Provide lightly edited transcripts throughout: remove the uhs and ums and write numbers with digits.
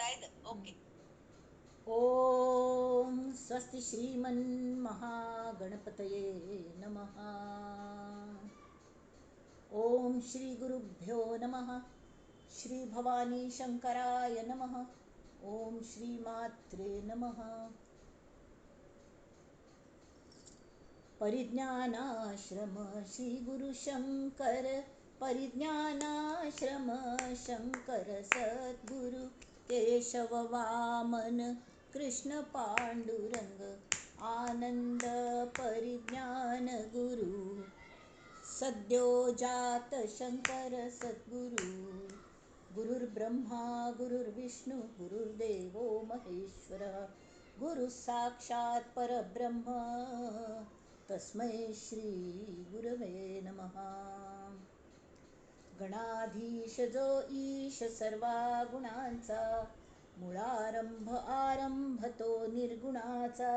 जाय तर. ओके. ओम स्वस्ति श्रीमन महागणपतये नमः. ओम श्री गुरुभ्यो नमः. श्री भवानी शंकराय नमः. ओम श्री मात्रे नमः. परिज्ञानाश्रम श्री गुरु शंकर, परिज्ञानाश्रम शंकर सद्गुरु केशव वामन कृष्ण पांडुरंग आनंद परिज्ञान गुरु सद्यो जात शंकर सद्गुरु. गुरुर्ब्रह्मा गुरुर्विष्णु गुरुर्देवो महेश्वर, गुरु साक्षात परब्रह्म तस्मै श्री गुरवे नमः. गणाधीश जो ईश सर्वा गुणांचा, मुळारंभ आरंभ तो निर्गुणाचा,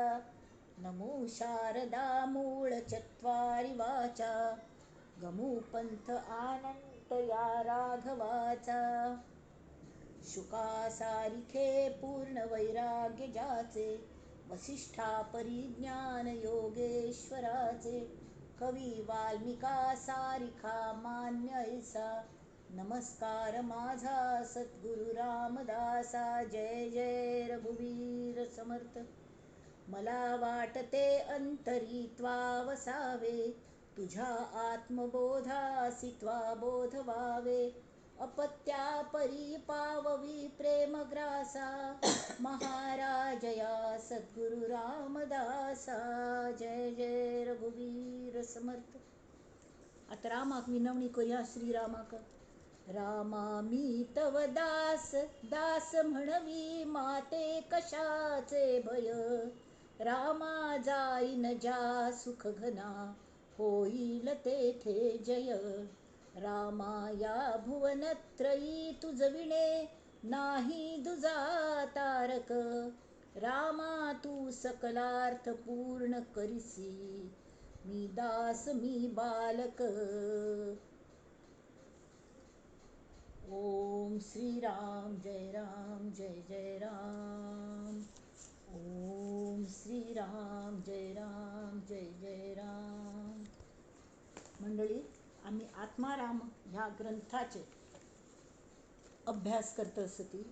नमो शारदा मूळ चत्वारि वाचा, गमू पंथ आनंद या राघवाचा. शुकासारिखे पूर्ण वैराग्य ज्याचे, वसिष्ठा परिज्ञान योगेश्वराचे, कवी वाल्मिका सारिखा मान्य ऐसा, नमस्कार माझा सद्गुरु रामदासा. जय जय रघुवीर समर्थ. मला वाटते अंतरी त्वा वसावे, तुझ्या आत्मबोधासी त्वा बोधवावे, अपत्या परी पाववी प्रेमग्रासा, महाराजया सद्गुरु रामदासा. जय जय रघुवीर समर्थ. आता रामाक विनवणी करूया श्रीरामाक. रामा मी तव दास, दास म्हणवी माते कशाचे भय, रामा जाईन ज्या सुख घना होईल तेथे जय. रामा या भुवनत्रयी तुझ विणे नाही दुजा तारक, रामा तू सकलार्थ पूर्ण करिसी, मी दास मी बालक. ओम श्री राम जय राम जय जय राम. ओम श्री राम जय राम जय जय राम. मंडळी, आम्ही आत्माराम ह्या ग्रंथाचे अभ्यास करत आसती.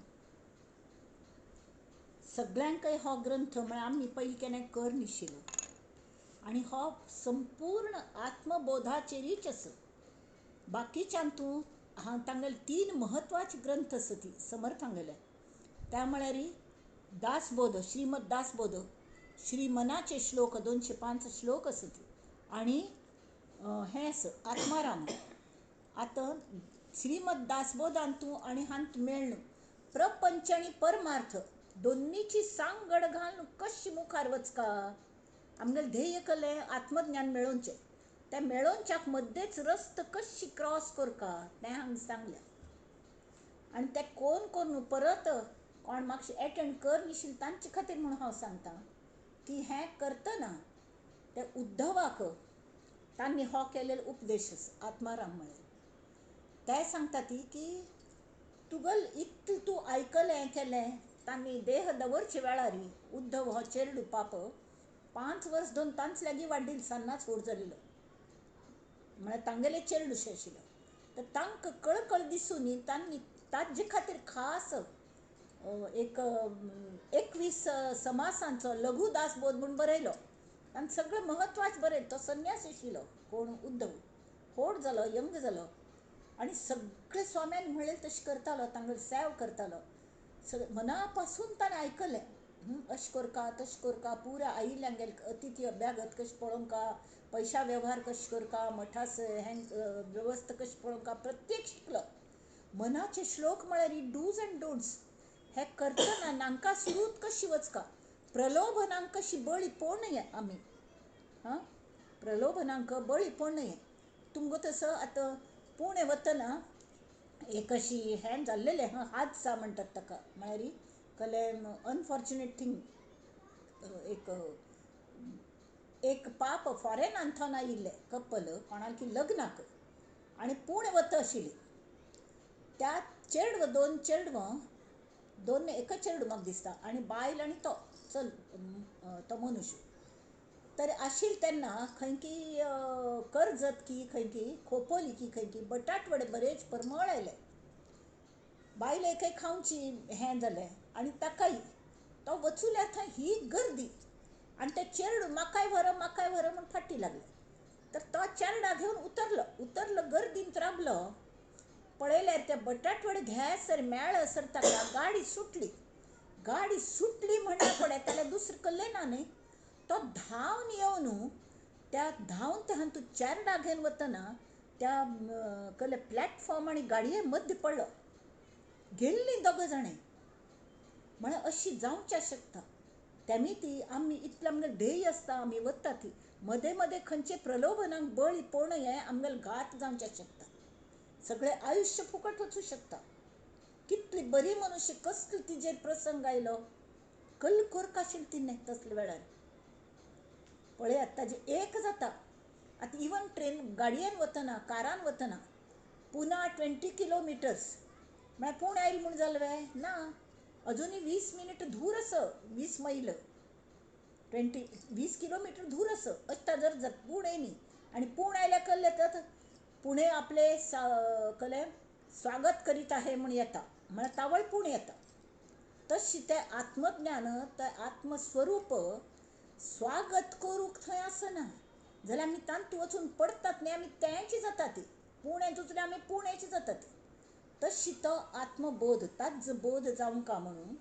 सगळ्यांकय हो ग्रंथ म्हळ्यार आमी पयलीं केन्नाय कर नाशिल्लो आनी हो संपूर्ण आत्मबोधाचेरीच आसा. बाकीच्यान तूं हांव तांगेले तीन म्हत्वाचे ग्रंथ आसा ती समर्थांगेले, त्या म्हळ्यार दासबोध, श्रीमद दासबोध, श्रीमनाचे श्लोक 205 श्लोक आसा ती, आनी हें आसा आत्माराम. आतां श्रीमद दासबोधान तूं आनी हांत मेळ्ळें प्रपंच आनी परमार्थ दोन्नीची सांगड घालून कशी मुखार वचका. आमगेलें ध्येय कलें आत्मज्ञान मेळोवचें, तें मेळोवच्याक मद्देच रस्त कशी क्रॉस करका तें हांगा सांगलें. आनी तें कोण कोण परत कोण मातशें एटँड कर नाशिल्लें तांचे खातीर म्हूण हांव सांगता की हें करतना ते उद्धवाक तांणी हो केलेलो उपदेश आत्माराम म्हळ्यार ते सांगता ती की तुगल इतलें तूं आयकलें केलें. तांणी देह दवरचे वेळार उद्धव हो चेरडू पाप 5 वर्स दोन तांच लागीं वाडिल्लो, सान्नाच व्हड जाल्लो, म्हळ्यार तांगेलें चेरडूशें आशिल्लें. तर तांकां कळकळ दिसून तांणी ताजे खातीर खास एक 21 समासांचो लघु दासबोध म्हूण बरयलो आनी सगळें म्हत्वाचें बरयलें. तो संन्यासी आशिल्लो कोण उद्धव, व्हड जालो, यंग जालो आनी सगळे स्वाम्यान म्हणलें तशें करतालो, तांगेलो सेव करतालो. सगळें मना पासून ताणें आयकलें, अशें करका तशें करका, पुरा आयिल्ल्यांगेलें अतिथी अभ्यागत कशें पळोवंका, पयशा वेव्हार कशें करका, मठास हें वेवस्था कशें पळोवंका, प्रत्येक शिकलो. मनाचे श्लोक म्हळ्यार डूज अँड डोंट्स हे करतना नांकां सुरूत कशी वचका, प्रलोभनांक कशी बळी पडूं नये आमी, हां प्रलोभनांक बळी पडूं नये. तुमकां तसो आतां पुणे वतना एक अशी हें जाल्लेलें, हां हादसा म्हणटात ताका, म्हळ्यार कलें अनफॉर्च्युनेट थींग, एक एक पाप फॉरेनान थोन आयिल्लें कपल कोणाक लग्नाक आनी पुणे वता आशिल्ली. त्या चेडवां, 2 चेडवां दोन एकच चेरडूं म्हाका दिसता आनी बायल आनी तो चल तो मनुष्य तर आशिल्लें तेन्ना खंय की कर्जत की खंय की खोपोली की खंय की बटाटवडे बरेच परमळ आयले. बायलेकय खावची हें जालें आनी ताकाय तो वचुल्या थंय ही गर्दी आनी ते चेरडूं म्हाकाय व्हर म्हाकाय व्हर म्हूण फाटी लागलें. तर तो चेरडा घेवन उतरलो उतरलो गर्दींत राबलो. पळयल्यार ते बटाटवडे घेसर मेळसर ताका गाडी सुटली. गाडी सुटली म्हणल्या फुडें ताणें दुसरें कल्लें ना न्ही. तो धांवन येवन त्या धांवन त्या तूं चेरडा घेवन वतना त्या कले प्लॅटफॉर्म आनी गाडये मध्य पडलो. गेल्लीं दोगां जाणां. म्हळ्यार अशी जावच्या शकता. तेमी ती आमी इतलें आमगेलें ध्येय आसता आमी वता ती मदें मदें खंयचे प्रलोभनाक बळी पडून हें आमगेलें घात जावच्या शकता. सगळें आयुश्य फुकट वचूं शकता. कितली बरी मनुष्य कसलो तिजेर प्रसंग आयलो कल कोरक आशिल्ली तिणें तसल्या वेळार. पळयात ताजें एक जाता. आतां इवन ट्रेन गाडयेन वतना कारान वतना पुना 20 किलोमिटर्स म्हळ्यार पूण आयल म्हूण जालें वे ना, अजुनूय 20 मिनट धूर आसा, 20 मैल 20 किलोमिटर धूर आसा. अशें जर पूण येयनी आनी पूण आयल्यार कल्ले तर पुणे आपले कले स्वागत करीत आहे म्हूण येता म्हळ्यार तावळ पूण येता. तशें तें आत्मज्ञान तें आत्मस्वरूप स्वागत करूंक थंय आसना जाल्यार आमी तांतू वचून पडटात न्ही, आमी तेंच जाता ती पुण्याच वचून आमी पुण्याची जाता ती. तशी तो आत्मबोध ताच बोध जावंका म्हणून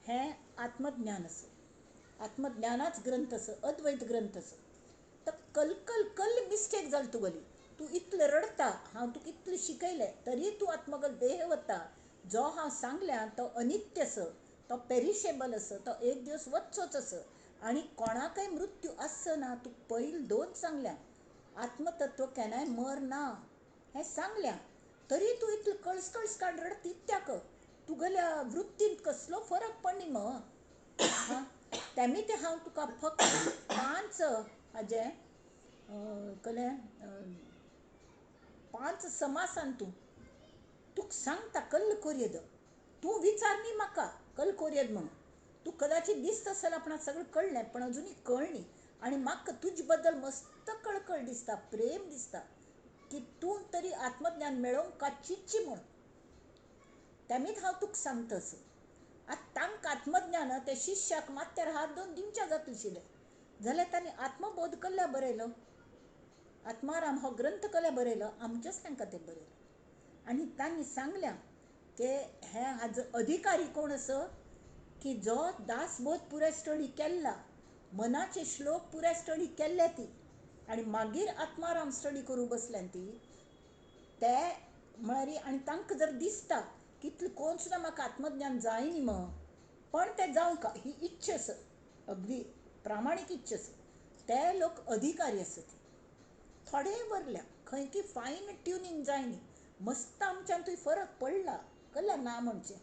हें आत्मज्ञान आसा. आत्मज्ञानाच ग्रंथ आसा, अद्वैत ग्रंथ आसा. तर कलकल कल मिस्टेक जाली तुगेली. तूं इतलें रडटा, हांव तुका इतलें शिकयलें तरी तूं आत्मगल देह वता. जो हांव सांगल्या तो अनित्य आसा, तो पेरिशेबल आसा, तो एक दीस वचचोच आसा आनी कोणाकय मृत्यू आसना. तुका पयलीं दोन सांगल्या आत्मतत्व केन्नाय मरना हें सांगल्या तरी तूं इतलें कळस काड रडटा कित्याक? तुगेल्या वृत्तींत कसलो फरक पडनी मग. तेमी तें हांव तुका फक्त 5 हाजें कलें 5 समासान तूं तुका सांगता कल्ल कोरयेद. तूं विचार न्ही म्हाका कल्ल कोरयेद म्हणून. तूं कदाचित दिसता आसतलें आपणाक सगळें कळ्ळें पण अजुनूय कळ्ळी आनी म्हाका तुजे बद्दल मस्त कळकळ दिसता, प्रेम दिसता की तूं तरी आत्मज्ञान मेळोवंक का चिंतची म्हूण. तेमीच हांव तुका सांगता असो. आतां तांकां आत्मज्ञान त्या शिष्याक माथ्यार हात दोन दिवच्या जाता आशिल्लें जाल्यार तांणी आत्मबोध कल्ल्या बरयलो, आत्माराम हो ग्रंथ कल्ल्या बरयलो, आमचेच तांकां तें बरयलो. आनी तांणी सांगल्या की हे हाजो अधिकारी कोण आसा की जो दासबोध पुराय स्टडी केल्ला, मनाचे श्लोक पुराय स्टडी केल्ले ती आनी मागीर आत्माराम स्टडी करूंक बसल्यान ती ते म्हळ्यार. आनी तांकां जर दिसता कितलें कोण सुद्दां म्हाका आत्मज्ञान जाय न्ही मग, पण तें जावंक ही इच्छा आसा, अगदी प्रामाणीक इच्छा आसा, ते लोक अधिकारी आसा. थोडे वरल्या खंय की फायन ट्युनींग जाय न्ही, मस्त आमच्यान तुय फरक पडला कल्ला ना म्हणचें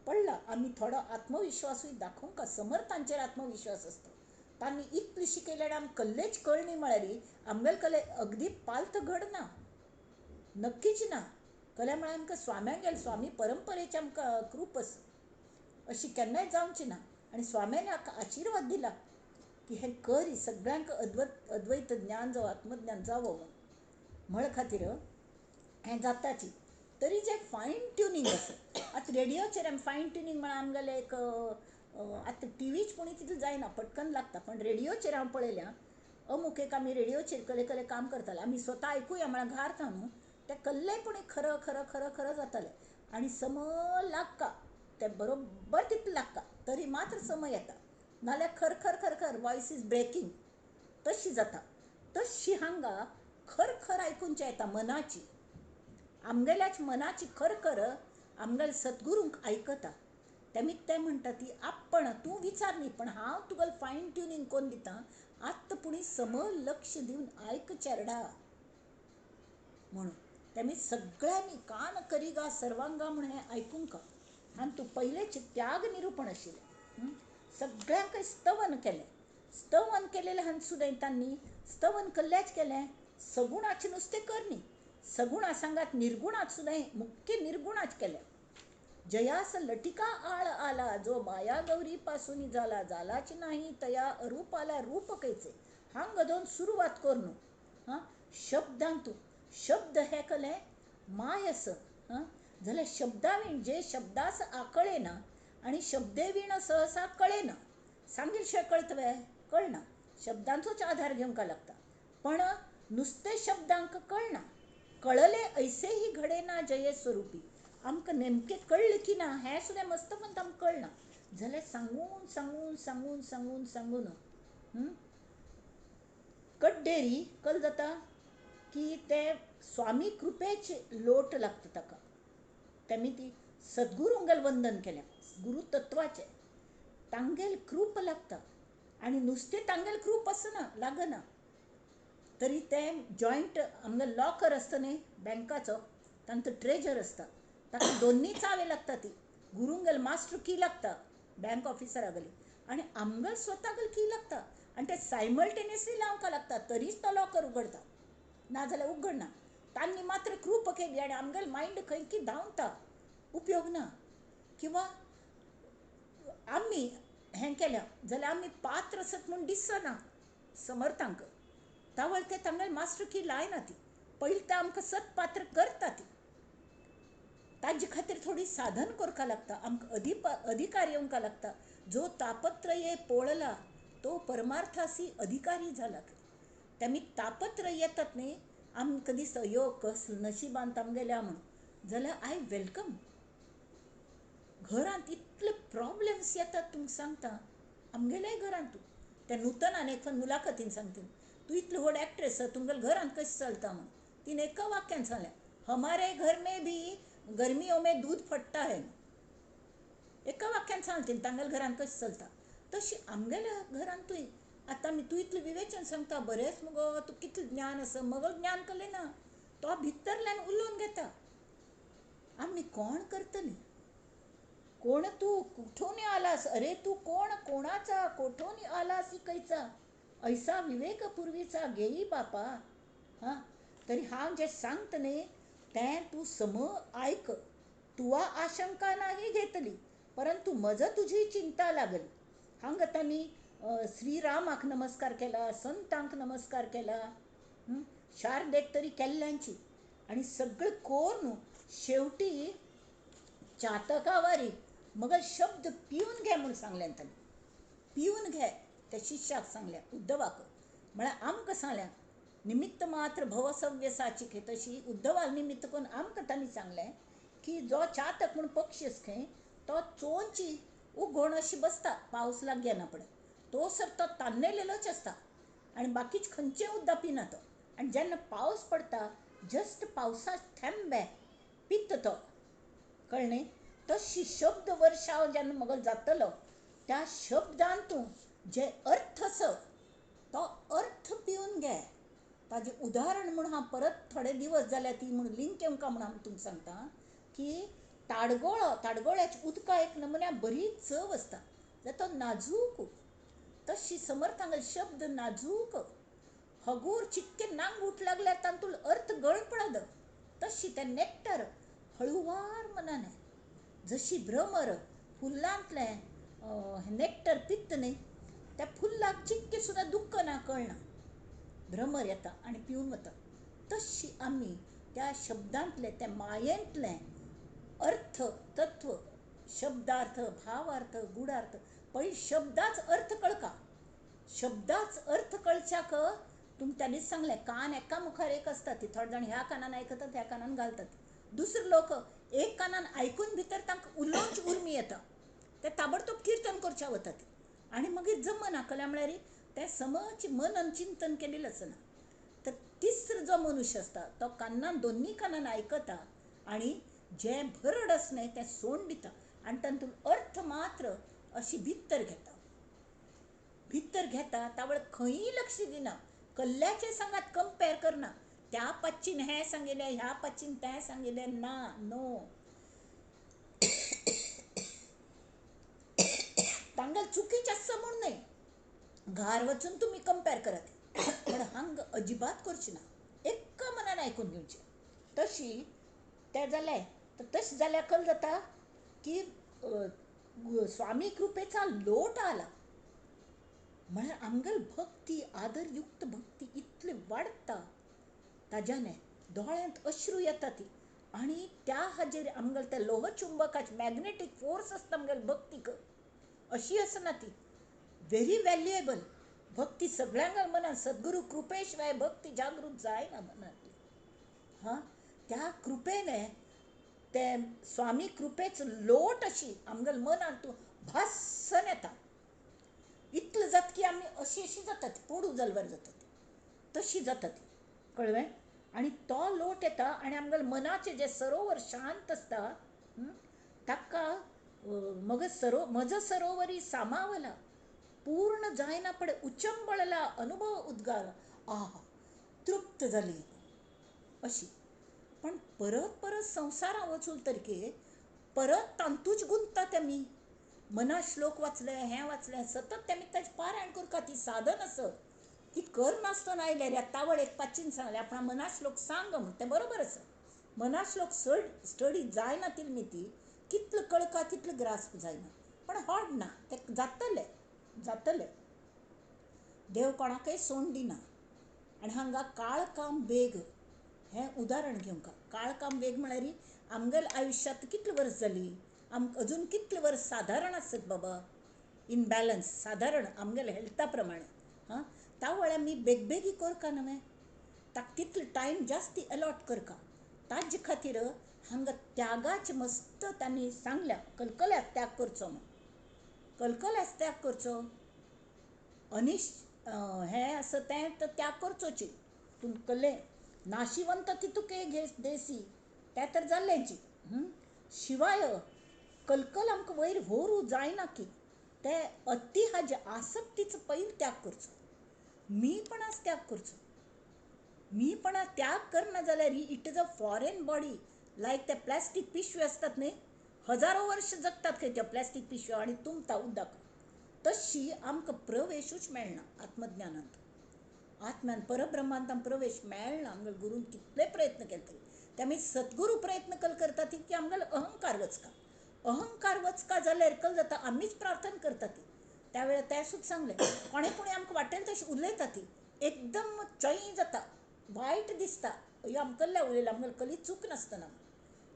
पडला. आमी थोडो आत्मविश्वासूय दाखोवंक समर्थांचेर आत्मविश्वास आसता. तांणी इतलें शिकयल्यार आमकां कल्लेच कळनी म्हळ्यार आमगेले कले अगदी पालथ घडना, नक्कीच ना. कले म्हळ्यार आमकां स्वाम्यांगेले स्वामी परंपरेची आमकां कृप आसा, अशी केन्नाय जावची ना. आनी स्वाम्यान आमकां आशिर्वाद दिला की हें करी सगळ्यांक अद्वैत ज्ञान जावं, आत्मज्ञान जावं म्हूण. म्हळ खातीर हें जाताची. तरी जें फायन ट्युनींग आसा आतां रेडियोचेर आमी फायन ट्युनींग म्हळ्यार आमगेलें एक आतां टिवीच पूण तितलें जायना, पटकन लागता, पण रेडियोचेर हांव पळयल्या अमूक एक आमी रेडियोचेर कले कले काम करताले, आमी स्वता आयकुया म्हळ्यार घार न्हू तें कल्लें पूण खरं खरं खरं खरं जातालें आनी सम लागका तें बरोबर तितलें लागता तरी मात्र समय येता, नाल्यार खर खर खर खर वॉयस is breaking तशी जाता. तशी हांगा खर खर आयकुंचें येता मनाची, आमगेल्याच मनाची खर खर आमगेल्या सद्गुरूंक आयकता. तेमी तें म्हणटा ती आपण तूं विचार न्ही पण हांव तुगेलें फायन ट्युनींग कोन्न दिता, आत्तां पुणी सम लक्ष दिवन आयक चेरडा म्हणून. तेमी सगळ्यांनी कान करिगा सर्वांगा म्हूण हें आयकूंक. आनी तूं पयलेच त्याग निरुपण आशिल्लें, सगळ्यांक स्तवन केलें, स्तवन केलेलें हांगा सुद्दां तांणी स्तवन कल्ल्याच केलें. सगुणाचें नुस्तें कर न्ही, सगुणा सांगात निर्गुणाच सुद्दां मुख्य निर्गुणाच केलें. जयास लटिका आळ आला, जो माया गौरी पासून झाला, झालाच नाही तया अरूपाला रूप कैचे. हांग दोन सुरवात करून हां शब्दांतू शब्द हे कले मायस हां जाल्यार शब्दावीण जे शब्दास आकळे ना आणि शब्देवीण सहसा कळे ना. सांगील शे कळतवे कळना, शब्दांचोच आधार घेवंक लागता, पण नुसते शब्दांक कळना. कळले ऐसेही घडे ना जये स्वरूपी. आमकां नेमकें कळ्ळें की ना हें सुद्दां मस्त पण आमकां कळना जाल्यार सांगून सांगून सांगून सांगून सांगून कड्डेरी कल जाता की ते स्वामी कृपेचे लोट लागता ताका. तेमी ती सद्गुरूंगेल वंदन केलें, गुरू तत्वाचें तांगेल कृप लागता. आनी नुस्तें तांगेल कृप आसना लागना तरी तें जॉयंट आमगे लॉकर आसता न्ही बँकाचो, तांचो ट्रेजर आसता, ताका दोन्ही चावे लागता. ती गुरूंगेल मास्टर की लागता बँक ऑफिसरागेली आनी आमगेल स्वतागेल की लागता आनी ते सायमल्टेनियसली लावंक लागता तरीच तो लॉकर उगडता, ना जाल्यार उगडना. तांणी मात्र कृप केली आनी आमगेल मायंड खंय की धांवता, उपयोग ना. किंवा आमी हें केलें जाल्यार आमी पात्र आसत म्हूण दिसना समर्थांक, तावळ ते तांगेल मास्टर की लायना ती, पयलीं ते आमकां सत्पात्र करता ती. ताजे खातीर थोडी साधन करपाक लागता, आमकां अधिकार येवंक लागता. जो तापत्रये पोळला तो परमार्थासी अधिकारी जाला. तेमी तापत्र येतात न्ही आमकां दिसता यो कस नशिबान आमगेल्या म्हूण, जाल्यार I welcome. घरांत इतले प्रॉब्लम्स येतात तुमकां सांगता, आमगेल्याय घरांत. त्या नूतनान एक मुलाखतीन सांगता, तूं इतली व्हड एक्ट्रेस तुमगेल्या घरांत कशें चलता म्हूण. तिणें एका वाक्यान सांगलें, हमारे घर में भी गर्मियों में दूध फट्टा है. एका वाक्यान सांगलें तिणें तांगेल्या घरांत कशें चलता. तशी आमगेल्या घरांतूय आतां आमी तूं इतलें विवेचन सांगता बरेंच मुगो, तूं कितलें ज्ञान आसा, मगो ज्ञान कलें ना तो भितरल्यान उलोवन घेता. आमी कोण करतलीं? कोण तूं कुठून आलास, अरे तूं कोण कोणाचा, कोठून आलास कैचा, ऐसा विवेक पुर्वीचा घेई बापा. हां तरी हांव जें सांगता न्ही तें तूं सम आयक, तुवा आशंका नाही घेतली परंतु मज तुजी चिंता लागली. हांगा तांणी श्रीरामाक नमस्कार केला, संतांक नमस्कार केला, शारदेक तरी केल्ल्यांची, आनी सगळें करून शेवटी चातकावारी मग शब्द पिवन घे म्हूण सांगलें तांणी. पिवन घे त्या शिष्याक सांगलें, उद्धवाक म्हळ्यार आमकां सांगलें, निमित्त मात्र भवसव्यसाची खे. तशी उद्धवा निमित्त करून आमकां तांणी सांगलें की जो चातक म्हूण पक्षी आसा खंय तो चोंची उगोण अशी बसता, पावस लागना ना पडत तो सर तो तान्नेलेलोच आसता आनी बाकीच खंयचें उदक पिना तो. आनी जेन्ना पावस पडटा जस्ट पावसा थेंबे पिता तो, कळ्ळें? तशी शब्द वर्षाव जेन्ना मगो जातलो त्या शब्दान तूं जे अर्थ आसा तो अर्थ पिवन घे. ताजें उदाहरण म्हूण हांव परत थोडे दिवस जाल्यार ती म्हूण लिंक येवंका म्हूण हांव तुमकां सांगता की ताडगोळो, ताडगोळ्याच्या उदका एक नमुन्या बरी चव आसता जाल्यार तो नाजूक. तशी समर्थांगेलो शब्द नाजूक, हगूर चिक्के नांगूट लागल्यार तातूंत अर्थ गळ पडत. तशी तें नेक्टर हळुवार मनान, जशी भ्रमर फुलांतलें नेक्टर पित्त न्ही त्या फुलाक चिक्के सुद्दां दुख्ख ना कळना, भ्रमर येता आनी पिवन वता. तशी आमी त्या शब्दांतलें त्या मायेंतलें अर्थ तत्व, शब्दार्थ, भावार्थ, गुडार्थ, पयलीं शब्दाच अर्थ कळका. शब्दाच अर्थ कळच्याक तुमकां त्या दीस सांगलें, कान एका मुखार एक आसता ती, थोडे जाण ह्या कानान आयकतात ह्या कानान घालतात, दुसरे लोक एक कानान आयकून भितर तांकां उलोवची उर्मी येता, ते ताबडतोब किर्तन करच्या वतात आनी मागीर जमना. कल्या म्हळ्यार तें समज मनन चिंतन केलेलें आसना. तर तिसरो जो मनुष्य आसता तो कानान दोन्ही कानान आयकता आनी जें भरड आसा न्ही तें सोंड दिता आनी तातूंत अर्थ मात्र अशी भितर घेता. भितर घेता तावळ खंयी लक्ष दिना, कल्ल्याचे सांगात कंपेर करना, त्या पाचीन हें सांगिल्लें ह्या पाचीन तें सांगिल्लें, ना, नो. तांगेलें चुकीचें आसा म्हूण न्हय, घार वचून तुमी कंपेर करात, पण हांग अजिबात करची ना, एका मनान आयकून घेवचें. तशी तें जालें तर तशें जाल्यार कल जाता की स्वामी कृपेचा लोट आला. म्हळ्यार आमगेली भक्ती, आदरयुक्त भक्ती इतली वाडटा ताज्याने दोळ्यांत अश्रू येता ती. आनी त्या हाजेर आमगेले त्या लोहचुंबकाचे मॅग्नेटीक फोर्स आसता आमगेले भक्तीक, अशी आसना ती, व्हेरी व्हॅल्युएबल भक्ती. सगळ्यांक मनान सद्गुरू कृपेशिवाय भक्ती जागृत जायना मनांतली. हां, त्या कृपेने ते स्वामी कृपेच लोट अशी आमगेले मनांत भासन येता. इतलें जाता की आमी अशी अशी जातात, पोडू जालवार जातात, तशी जाता ती, कळ्ळें? आनी तो लोट येता आनी आमगेले मनाचें जें सरोवर शांत आसता ताका मग सरो मज सरोवरी सामावला पूर्ण जायना पडे उचंबळला अनुभव उद्गार, आहा तृप्त जाली अशी. पण परत परत संवसारां वचून तरीके परत तांतूच गुंततात आमी. मना श्लोक वाचले, हें वाचलें, सतत तेमी ताजें पारायण करता. ती साधन आसत ती करनासतना आयल्यार ह्या तावळ एक पाचीन सांगलें आपणा मना श्लोक सांग म्हण, तें बरोबर आसा. मना श्लोक स्टडी जायना तितली ती कितलो कळका तितलो ग्रास्प जायना, पण हॉड ना, तें जातलें जातलें. देव कोणाकय सोंड दिना. आनी हांगा काळकाम वेग हें उदाहरण घेवंक. काळकाम वेग म्हळ्यार आमगेल्या आयुश्यांत कितलीं वर्स जालीं, आमकां अजून कितले वर्स सादारण आसत बाबा, इन बॅलन्स सादारण आमगेल्या हेल्था प्रमाणे. हां, त्या वेळार आमी बेगबेगी करका न्हय, ताका तितलो टायम जास्ती अलॉट करका. ताजे खातीर हांगा त्यागाचे मस्त तांणी सांगल्या, कलकल्यास त्याग करचो म्हूण. कलकल्यास त्याग करचो, अनिश हें आसा तें तर त्याग करचोची, पूण कल्ले नाशिवंत तितुके घे देसी तें तर जाल्लेंची. शिवाय कलकल आमकां वयर व्हरूं जायना की ते अति हाजे आसक्तीचो पयलीं त्याग करचो, मीपणाच त्याग करचो. मीपणा त्याग करना जाल्यार it is a foreign body, like ते प्लास्टीक पिशव्यो आसतात न्ही, हजारो वर्ष जगतात खंय त्या प्लास्टीक पिशव्यो आनी तुमता उदक, तशी आमकां प्रवेशूच मेळना आत्मज्ञानांत. आत्म्यान परब्रह्मांत प्रवेश मेळना. आमगेले गुरून कितले प्रयत्न केले तरी ते आमी सद्गुरू प्रयत्न कल करतात की आमगेलो अहंकार वचका. अहंकार वचका जाल्यार कल जाता, आमीच प्रार्थना करतात ती. त्या वेळार तें सुद्दां सांगलें, कोणें कोणी आमकां वाटेल तशें उलयता ती, एकदम चय जाता, वायट दिसता, अय्यो आमकल्ल्या उलयला, आमगेली कली चूक नासतना.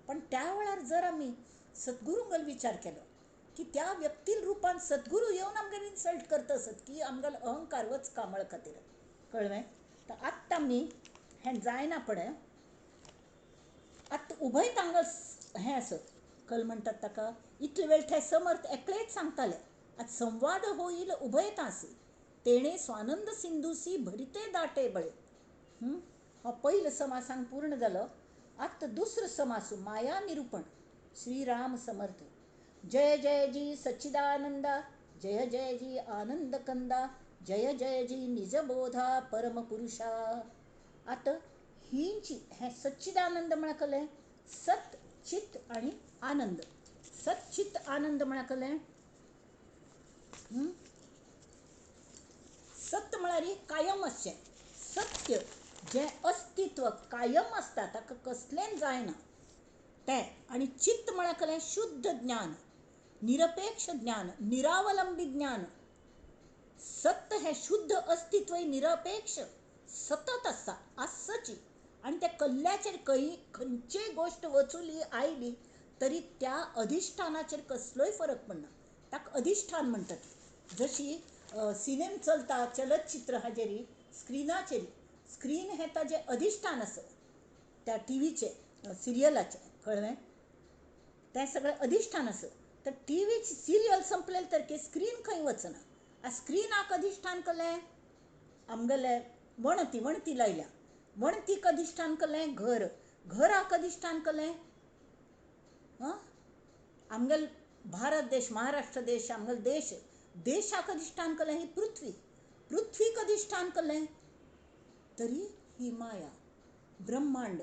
पण त्या वेळार जर आमी सद्गुरूंगेलो विचार केलो की त्या व्यक्ती रुपान सद्गुरू येवन आमगेर इन्सल्ट करता आसत की आमगेलो अहंकार वचका म्हळ खातीर, कळ्ळें? तर आत्तां आमी हें जायना पडे आतां उभय तांगल हें आसत कल म्हणटात ताका, इतले वेळ थंय समर्थ एकलेच सांगताले. आतां संवाद होईल उभयतासी तेणे स्वानंद सिंधुसी भरिते दाटे बळे. हो पयलो समासांग पूर्ण जालो. आतां दुसरो समासू माया निरूपण. श्रीराम समर्थ. जय जय जी सच्चिदानंदा, जय जय जी आनंद कंदा, जय जय जी निजबोधा परमपुरुषा. आतां हींची हें सच्चिदानंद म्हळ्यार कलें सत चित आनी आनंद. सच्चित आनंद म्हळ्यार कलें सत म्हळ्यार कायम आसचें, सत्य जें अस्तित्व कायम आसता ताका कसलेंच जायना तें. आनी चित्त म्हळ्यार कलें शुद्ध ज्ञान, निरपेक्ष ज्ञान, निरावलंबी ज्ञान. सत्य हें शुद्ध अस्तित्व निरपेक्ष सतत आसता, आसची. आनी त्या कल्ल्याचेर खंयचीय गोश्ट वचुली आयली तरी त्या अधिश्ठानाचेर कसलोय फरक पडना, ताका अधिश्ठान म्हणटात. जशी सिनेम चलता चलचित्र हाजेरी स्क्रिनाचेर, स्क्रीन हें ताजें अधिश्ठान आसा त्या टिवीचें सिरियलाचें, कळ्ळें? तें सगळें अधिश्ठान आसा. तर टिवीची सिरियल संपलें तर की स्क्रीन खंय वचना. आ स्क्रिनाक अधिश्ठान केलें आमगेलें वणती, वणती लायल्या, वणतीक अधिश्ठान केलें घर, घराक अधिश्ठान केलें आमगेलो भारत देश, महाराष्ट्र देश, आमगेलो देश, देशाक अधिश्ठान केलें ही पृथ्वी, पृथ्वीक अधिश्ठान केलें तरी ही माया ब्रह्मांड.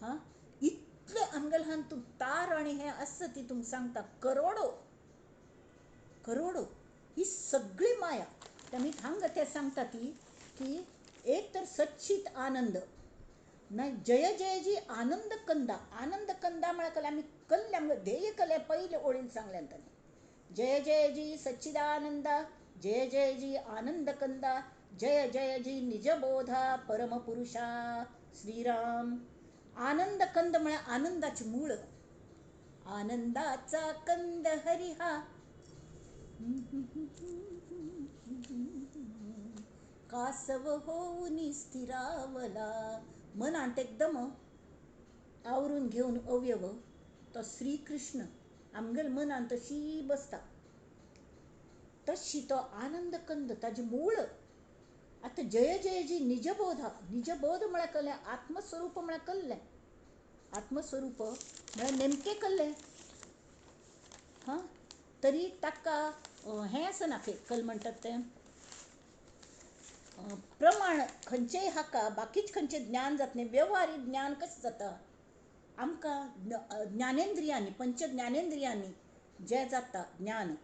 हां, इतलें आमगेलें हांगा तूं तार आनी हें आसता ती तुमकां सांगता, करोडो करोडो ही सगळी माया. आमी हांगा तें सांगता ती की एक तर सच्चित आनंद ना जय जय जी आनंद कंदा. आनंद कंदा म्हळ्यार कल्लें आमी कल्लें आमकां ध्येय कल्लें पयले ओळीन सांगलें ताणें. जय जय जी सच्चिदानंदा, जय जय जी आनंद कंदा, जय जय जी निजबोधा परमपुरुषा श्रीराम. आनंद कंद म्हळ्यार आनंदाचें मूळ. आनंदाचा कंद हरी हा कासव होऊनी स्थिरावला. मनांत एकदम आवरून घेवन अवयव तो श्रीकृष्ण आमगेल्या मनांत तशी बसता तशी तो आनंद कंद ताजें मूळ. आतां जय जय जी निजबोधा. निजबोध म्हळ्यार कल्लें आत्मस्वरूप म्हळ्यार कल्लें. आत्मस्वरूप म्हळ्यार नेमकें कल्लें. हां तरी ताका हें आसना कल म्हणटात तें प्रमाण खंयचेय हाका बाकीच खंयचें ज्ञान जातलें. वेव्हारी ज्ञान कशें जाता आमकां ज्ञानेंद्रियांनी पंच ज्ञानेंद्रियांनी जें जाता ज्ञान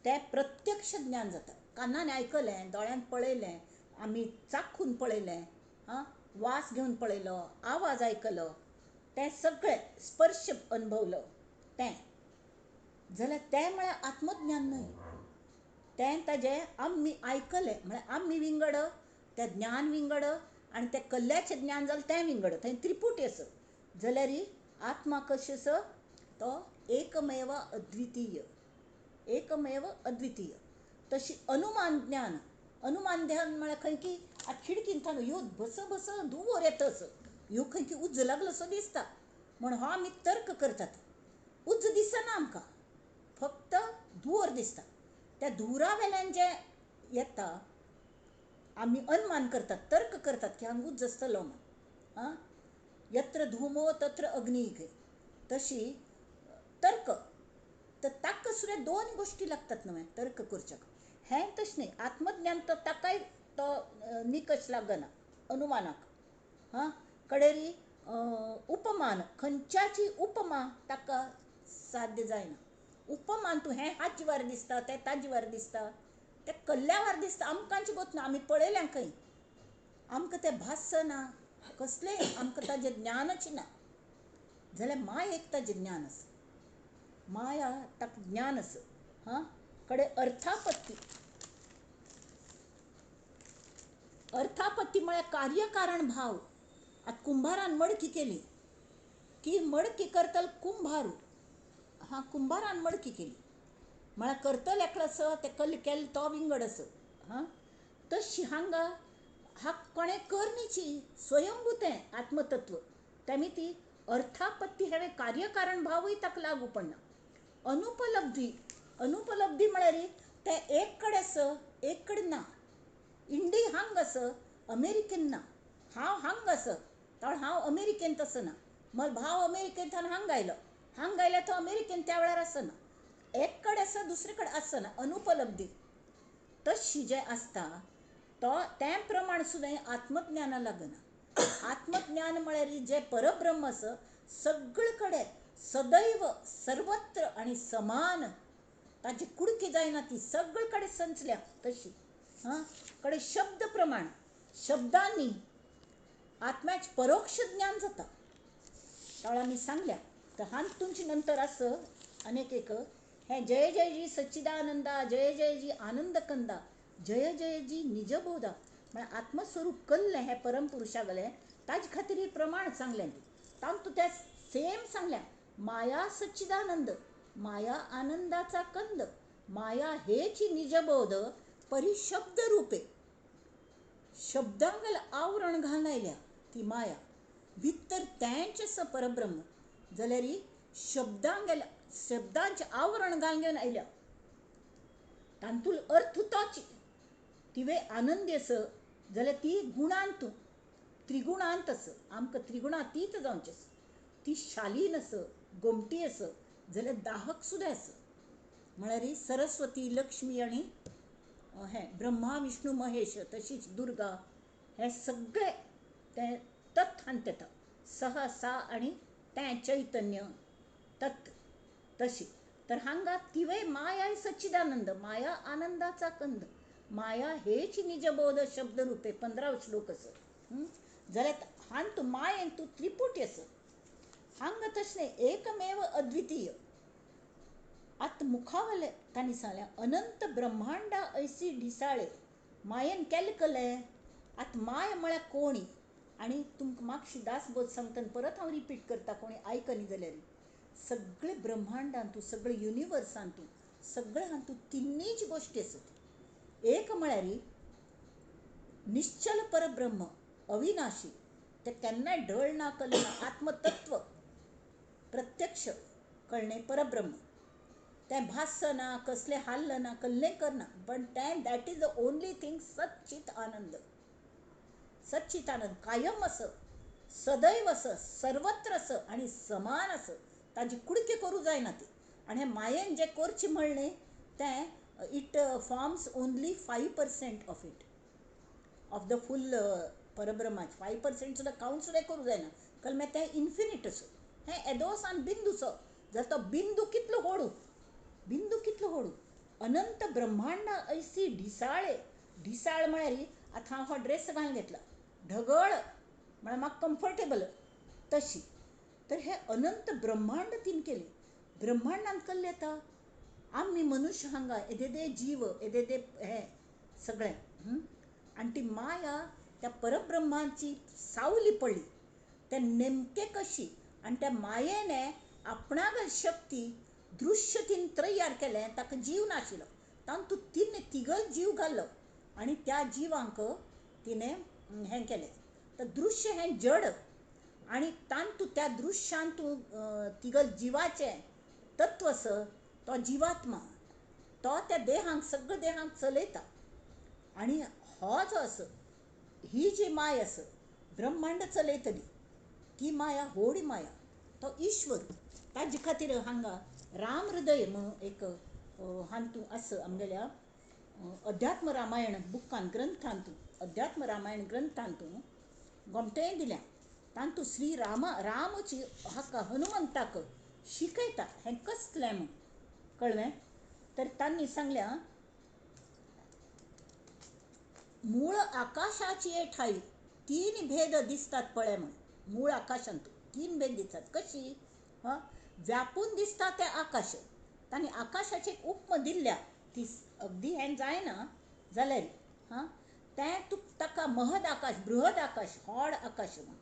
तें प्रत्यक्ष ज्ञान जाता. कानान आयकलें, दोळ्यान पळयलें, आमी चाखून पळयलें, आं वास घेवन पळयलो, आवाज आयकलो, तें सगळें स्पर्श अनुभवलो तें जाल्यार तें म्हळ्यार आत्मज्ञान न्हय. तें ताजें आमी आयकलें म्हळ्यार आमी विंगड, तें ज्ञान विंगड आनी तें कल्ल्याचें ज्ञान जालें तें विंगड. थंय त्रिपुटी आसा. जाल्यार आत्मा कशें आसा तो एकमेव अद्वितीय. एकमेव अद्वितीय. तशी अनुमान ज्ञान. अनुमान ज्ञान म्हळ्यार खंय की आतां खिडकींतल्यान ह्यो भस भस धुंवर येता असो, ह्यो खंय की उज्ज लागलो असो दिसता म्हण हो आमी तर्क करतात. उज्ज दिसना आमकां, फक्त धुंवर दिसता. त्या धुंवरा वेल्यान जें येता आमी अनुमान करतात, तर्क करतात की हांगा उज्ज आसतलो म्हण. आं यत्र धुमो तत्र अग्नी तशी तर्क. तर ताका सुद्दां दोन गोश्टी लागतात न्हय तर्क करच्याक. हें तशें न्हय. आत्मज्ञान तर ताकाय तो निकश लागना अनुमानाक. हां कडेरी उपमान खंयच्याची उपमा ताका साध्य जायना. उपमान तूं हें हात जिवार दिसता, तें ता जिवार दिसता, तें कल्ल्यावार दिसता, आमकांच गोत ना. आमी पळयलें खंय आमकां तें भासना कसलें, आमकां ताजें ज्ञानच ना. जाल्यार मायेक ताजें ज्ञान आसा. माया ताका ज्ञान आसा. हां कडे अर्थापत्ती. अर्थापत्ती म्हळ्यार कार्यकारण भाव. आतां कुंभारान मडकी केली की मडकी करतलो कुंभारू. हां कुंभारान मडकी केली म्हळ्यार करतलो एकलो आसा, तें कल्ल केलें तो विंगड आसा. हां तशी हांगा हा कोणें करनीची स्वयंभू तें आत्मतत्व. तेमी ती अर्थापत्ती हें कार्यकारण भावूय ताका लागू पडना. अनुपलब्धी. अनुपलब्धी म्हळ्यार तें एक कडेन आसा एक कडेन ना. इंडी हांग आसा अमेरिकेन ना. हांव हांग आसा तर हांव अमेरिकेंत आसना. म्हजो भाव अमेरिकेंतल्यान हांग आयलो, हांग आयल्यार तो अमेरिकेंत त्या वेळार आसना. एक कडेन आसा दुसरे कडेन आसना. अनुपलब्धी तशी जें आसता तो तें प्रमाण सुद्दां आत्मज्ञाना लागना. आत्मज्ञान म्हळ्यार जें परब्रह्म आसा सगळे कडेन सदैव सर्वत्र आनी समान, ताजी कुडकी जायना, ती सगळे कडेन संचल्या तशी. हां कडेन शब्द प्रमाण. शब्दांनी आत्म्याचें परोक्ष ज्ञान जाता. त्यावेळार आमी सांगल्या. तर हातूंत नंतर आसा अनेक एक हें जय जय जी सच्चिदानंदा, जय जय जी आनंद कंदा, जय जय जी निजबोधा म्हळ्यार आत्मस्वरूप कल्लें हें परमपुरुशा गेलें ताजे खातीर प्रमाण सांगलें. तातूंत तें सेम सांगल्या. माया सच्चिदानंद, माया आनंदाचा कंद, माया हेची निजबोध परिशब्द रूपे. शब्दांगल आवरण घालून आयल्या ती माया, भितर तेंच आसा परब्रह्म. जाल्यार शब्दांगेल शब्दांचें आवरण घालून घेवन आयल्या तातूंत अर्थ तोच. तिवे आनंदी आसा जाल्यार ती गुणांत त्रिगुणांत आसा. आमकां त्रिगुणातीत जावचें आसा. ती शालीन आसा, गोमटी आसा, जाल्यार दाहक सुद्दां आसा. म्हळ्यार सरस्वती, लक्ष्मी आनी हें ब्रह्मा विष्णू महेश तशीच दुर्गा हे सगळे तें तत्हांत येता. सह सा आनी तें चैतन्य तत् तशी. तर हांगा तिवे माया सच्चिदानंद, माया आनंदाचा कंद, माया हेच निजबोध शब्द रूपे. 15 श्लोक आसा. जाल्यार हांतू मायेन तूं त्रिपुटी आसा. हांगा तशें एकमेव अद्वितीय. आतां मुखावले तांणी सांगलें अनंत ब्रह्मांडा ऐसी ढिसाळे मायेन केलें कलें. आतां माय म्हळ्यार कोणी आनी तुमकां मातशी दासबोध सांगता परत हांव रिपीट करता कोणी आयकनी जाल्यार सगळे ब्रह्मांडांतू सगळे युनिवर्सांतू सगळे हातूंत तिनूच गोश्टी आसात. एक म्हळ्यार निश्चल परब्रह्म अविनाशी, तें केन्नाय ढळ ना कल्लें ना, आत्मतत्व प्रत्यक्ष कळणें परब्रह्म. तें भासना, कसलें हालना, कसलें करना, पण तें that is the only thing सच्चित आनंद. सच्चित आनंद कायम आसा, सदैव आसा, सर्वत्र आसा आनी समान आसा. ताजी कुडके करूं जायना ती. आनी हें मायेन जें करचें म्हणलें तें it forms only 5% of it, of the full परब्रह्माचें. 5% सुद्दां कावंट सुद्दां करूं जायना, कलमे तें इन्फिनीट आसा. हें एदोसान बिंदूचो, जर तो बिंदू कितलो होडू, बिंदू कितलो होडू. अनंत ब्रह्मांडा ऐसी ढिसाळे. ढिसाळ म्हळ्यार आतां हांव हो ड्रेस घालून घेतला, ढगळ म्हळ्यार म्हाका कम्फर्टेबल तशी. तर हे अनंत ब्रह्मांड तीन केले. ब्रह्मांडांत कसलें येता आमी मनुष्य हांगा येदेदे जीव, येदेदे हे सगळें. आनी ती माया त्या परब्रह्माची सावली पडली ते नेमके कशी, आनी त्या मायेने आपणाक शक्ती दृश्य तीन तयार केलें. ताका जीव नाशिल्लो, तातूंत तिणें तिगल जीव घालो आनी त्या जिवांक तिणें हें केलें. तर दृश्य हें जड आनी तातूंत त्या दृश्यांत तिगल जिवाचें तत्व आसा, तो जिवात्मा, तो त्या देहांक सगळ्या देहांक चलयता. आनी हो जो आसा, ही जी माया आसा ब्रह्मांड चलयतली ती माया होडी माया, तो ईश्वर. ताजे खातीर हांगा राम हृदय म्हणून एक हातूंत आसा आमगेल्या अध्यात्म रामायण बुकान ग्रंथांतू, अध्यात्म रामायण ग्रंथांतू गोमटेंय दिल्या. तातूंत श्री रामा रामची हाका हनुमंताक शिकयता हें कसलें म्हूण, कळ्ळें? तर तांणी सांगल्या मूळ आकाशाची ठाई तीन भेद दिसतात पळय म्हूण. मूळ आकाशांत तीन भेद दिसतात. कशी? व्यापून दिसता तें आकाश. तांणी आकाशाची एक उपमा दिल्ल्या, ती अगदी हें जायना जाल्यार हां तें तूं ताका महद आकाश, बृहद आकाश, व्हड आकाश म्हूण.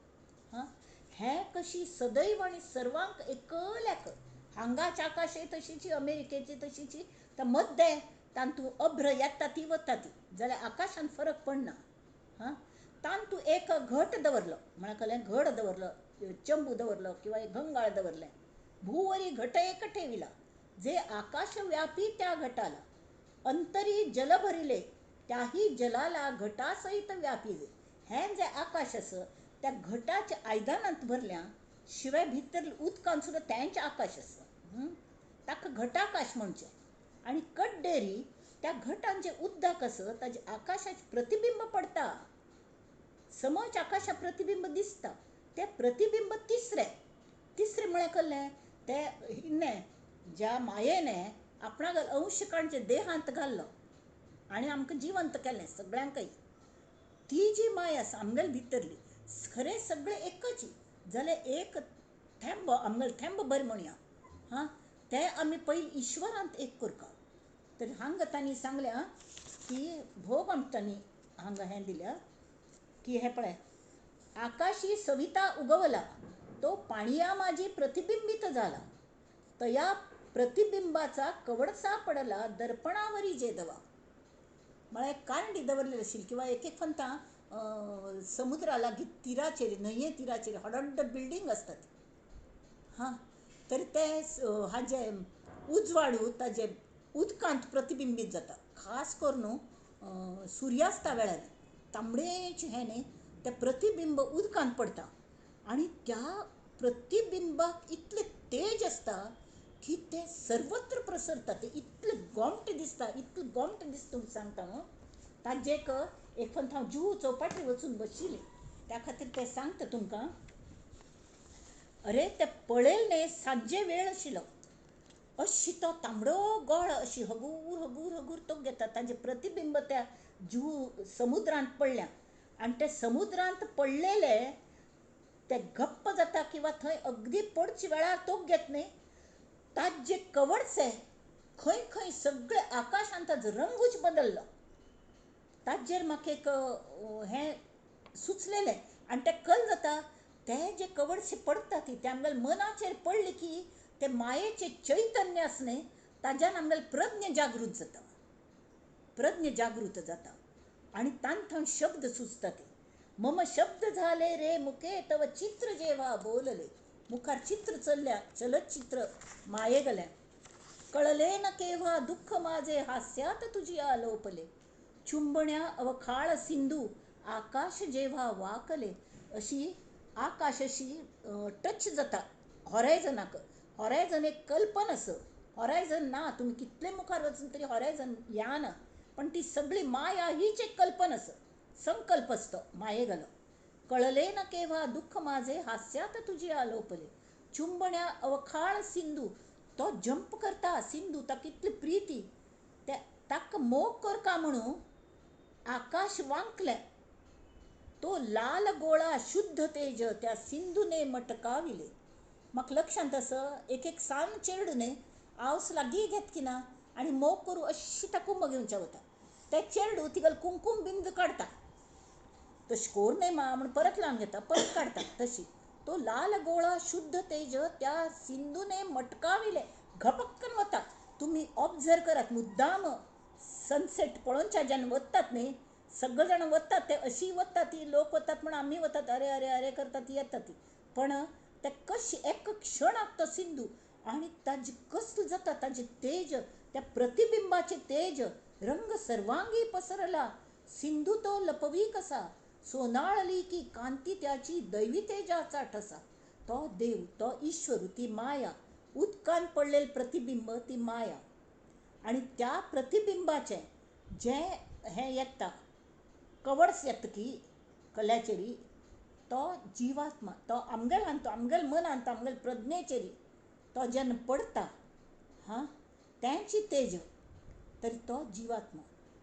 हां हें कशी सदैव आनी सर्वांक एकल्याक हांगाच आकाश तशीची अमेरिकेची तशीची तर मद्दे तातूंत अभ्र येता ती वता ती, जाल्यार आकाशान फरक पडना. हां तातूंत एक घट दवरलो, म्हळ्यार कसलें घड दवरलो, चंबू दवरलो किंवा एक गंगाळ दवरलें. भूवरी घट एक ठेविला जे आकाश व्यापी त्या घटाला, अंतरी जल भरिले त्याही जलाला घटासहित व्यापी. हें जें आकाश आसा त्या घटाच्या आयदनांत भरल्या शिवाय भितर उदकांत सुद्दां तेंच आकाश आसा, ताका घटाकाश म्हणचें. आनी कड्डेरी त्या घटान जें उदक आसा ताजें आकाशाचें प्रतिबिंब पडटा, समज आकाशा प्रतिबिंब दिसता, तें प्रतिबिंब तिसरें. तिसरें म्हळ्यार कसलें? तें हिणें ज्या मायेने आपणाक अंश काडचें देहांत घाल्लो आनी आमकां जिवंत केलें सगळ्यांकय, ती जी माया आसा आमगेले भितरली खरें सगळें एकच जाल्यार एक थेंबो आमगेलो थेंबो बरें म्हणया हां तें आमी पयलीं ईश्वरांत एक करता. तर हांगा तांणी सांगल्या की भोग तांणी हांगा हें दिल्या की हें पळय आकाशी सविता उगवला तो पाणया माझी प्रतिबिंबित झाला, तया प्रतिबिंबाचा कवडसा पडला दर्पणावरी जेदवा. म्हळ्यार कारंडी दवरलेली आशिल्ली किंवा एक एक फंता समुद्रा लागीं तिराचेर न्हंये तिराचेर व्हड व्हड बिल्डींग आसतात हां, तर ते हाजे उजवाडू ताजे उदकांत प्रतिबिंबीत जाता. खास करून सुर्यास्ता वेळार तांबडेच हें न्ही तें प्रतिबिंब उदकांत पडटा आनी त्या प्रतिबिंबाक इतलें तेज आसता की तें सर्वत्र प्रसरता. तें इतलें गोमटें दिसता, इतलें गोमटें दिसता तुमकां सांगता हांव. ताजें एक फक्त हांव जुहू चौपाटीर वचून बशिल्लें त्या खातीर तें सांगता तुमकां. अरे तें पळयलें न्ही सांजे वेळ आशिल्लो, अशी तो तांबडो गोळ अशी हगूर हगूर हगूर तो घेता, ताजें प्रतिबिंब त्या जुहू समुद्रांत पडल्या आनी ते समुद्रांत पडलेले ते गप्प जाता किंवा थंय अगदी पडचे वेळार तोप घेत न्ही, ताजे कवडसे खंय खंय सगळे आकाशान ताजो रंगूच बदल्लो. ताजेर म्हाका एक हें सुचलेलें आनी तें कल जाता ते जे कवडशे पडटा ती ते आमगेल्या मनाचेर पडले की ते मायेचें चैतन्य आसा न्ही, ताज्यान आमगेलें प्रज्ञ जागृत जाता, प्रज्ञ जागृत जाता आनी तांथावन शब्द सुचता. ते मम शब्द झाले रे मुखे तव चित्र जेव्हा बोलले, मुखार चित्र चल्ल्या चलचित्र माये गेल्या. कळले न केव्हा दुःख माझे हास्यात तुझी आलोपले, चुंबण्या अवखाळ सिंधू आकाश जेव्हा वाकले. अशी आकाश अशी टच जाता हॉरायझनाक. हॉरायझन एक कल्पना आसा, हॉरायझन ना, तुमी कितले मुखार वचून तरी हॉरायझन या ना, पण ती सगळी माया हीच एक कल्पना आसा, संकल्प आसतो माये गेलो. कळले न केव्हा दुःख माझे हास्यात तुझी आलोपले, चुंबण्या अवखाळ सिंधू. तो जंप करता सिंधू, ताका कितली प्रिती, ते ताका मोग करका म्हणून आकाश वांकलें. तो लाल गोळा शुद्ध तेज त्या सिंधूने मटकाविले. म्हाका लक्षांत आसा एक एक सान चेडूं न्ही आवस लागीं घेत की ना आनी मोग करूं अशी ताका उमो घेवच्या वता. तें चेडूं तिगेलें कुंकूम बिंद काडटा, तशें कोर न्हय मा म्हूण परत लावन घेता, परत काडटा. तशी तो लाल गोळा शुद्ध तेज त्या सिंधूने मटकाविले, घपक्कन वता. तुमी ऑब्जर्व करात मुद्दाम सनसेट पळोवच्या जेन्ना वतात न्ही, सगळे जाण वतात ते अशी वतात ती लोक वतात म्हण आमी वतात, अरे अरे अरे करतात ती येतात ती, पण ते कशी एक क्षणाक तो सिंधू आनी ताजी कसलो जाता, ताजें तेज, त्या प्रतिबिंबाचें तेज रंग सर्वांगी पसरला. सिंधू तो लपवी कसा, सोनाळली की कांती त्याची दैवी तेजाचा ठसा. तो देव, तो ईश्वर, ती माया, उदकान पडलेलें प्रतिबिंब ती माया. आनी त्या प्रतिबिंबाचें जें हें येता कवर्स येता की कल्याचेरी, तो जिवात्मा, तो आमगेल्यान, तो आमगेल्या मनान, तो आमगेल्या प्रज्ञेचेरी तो जेन्ना पडटा हां तेंची तेज, तरी तो जिवात्मा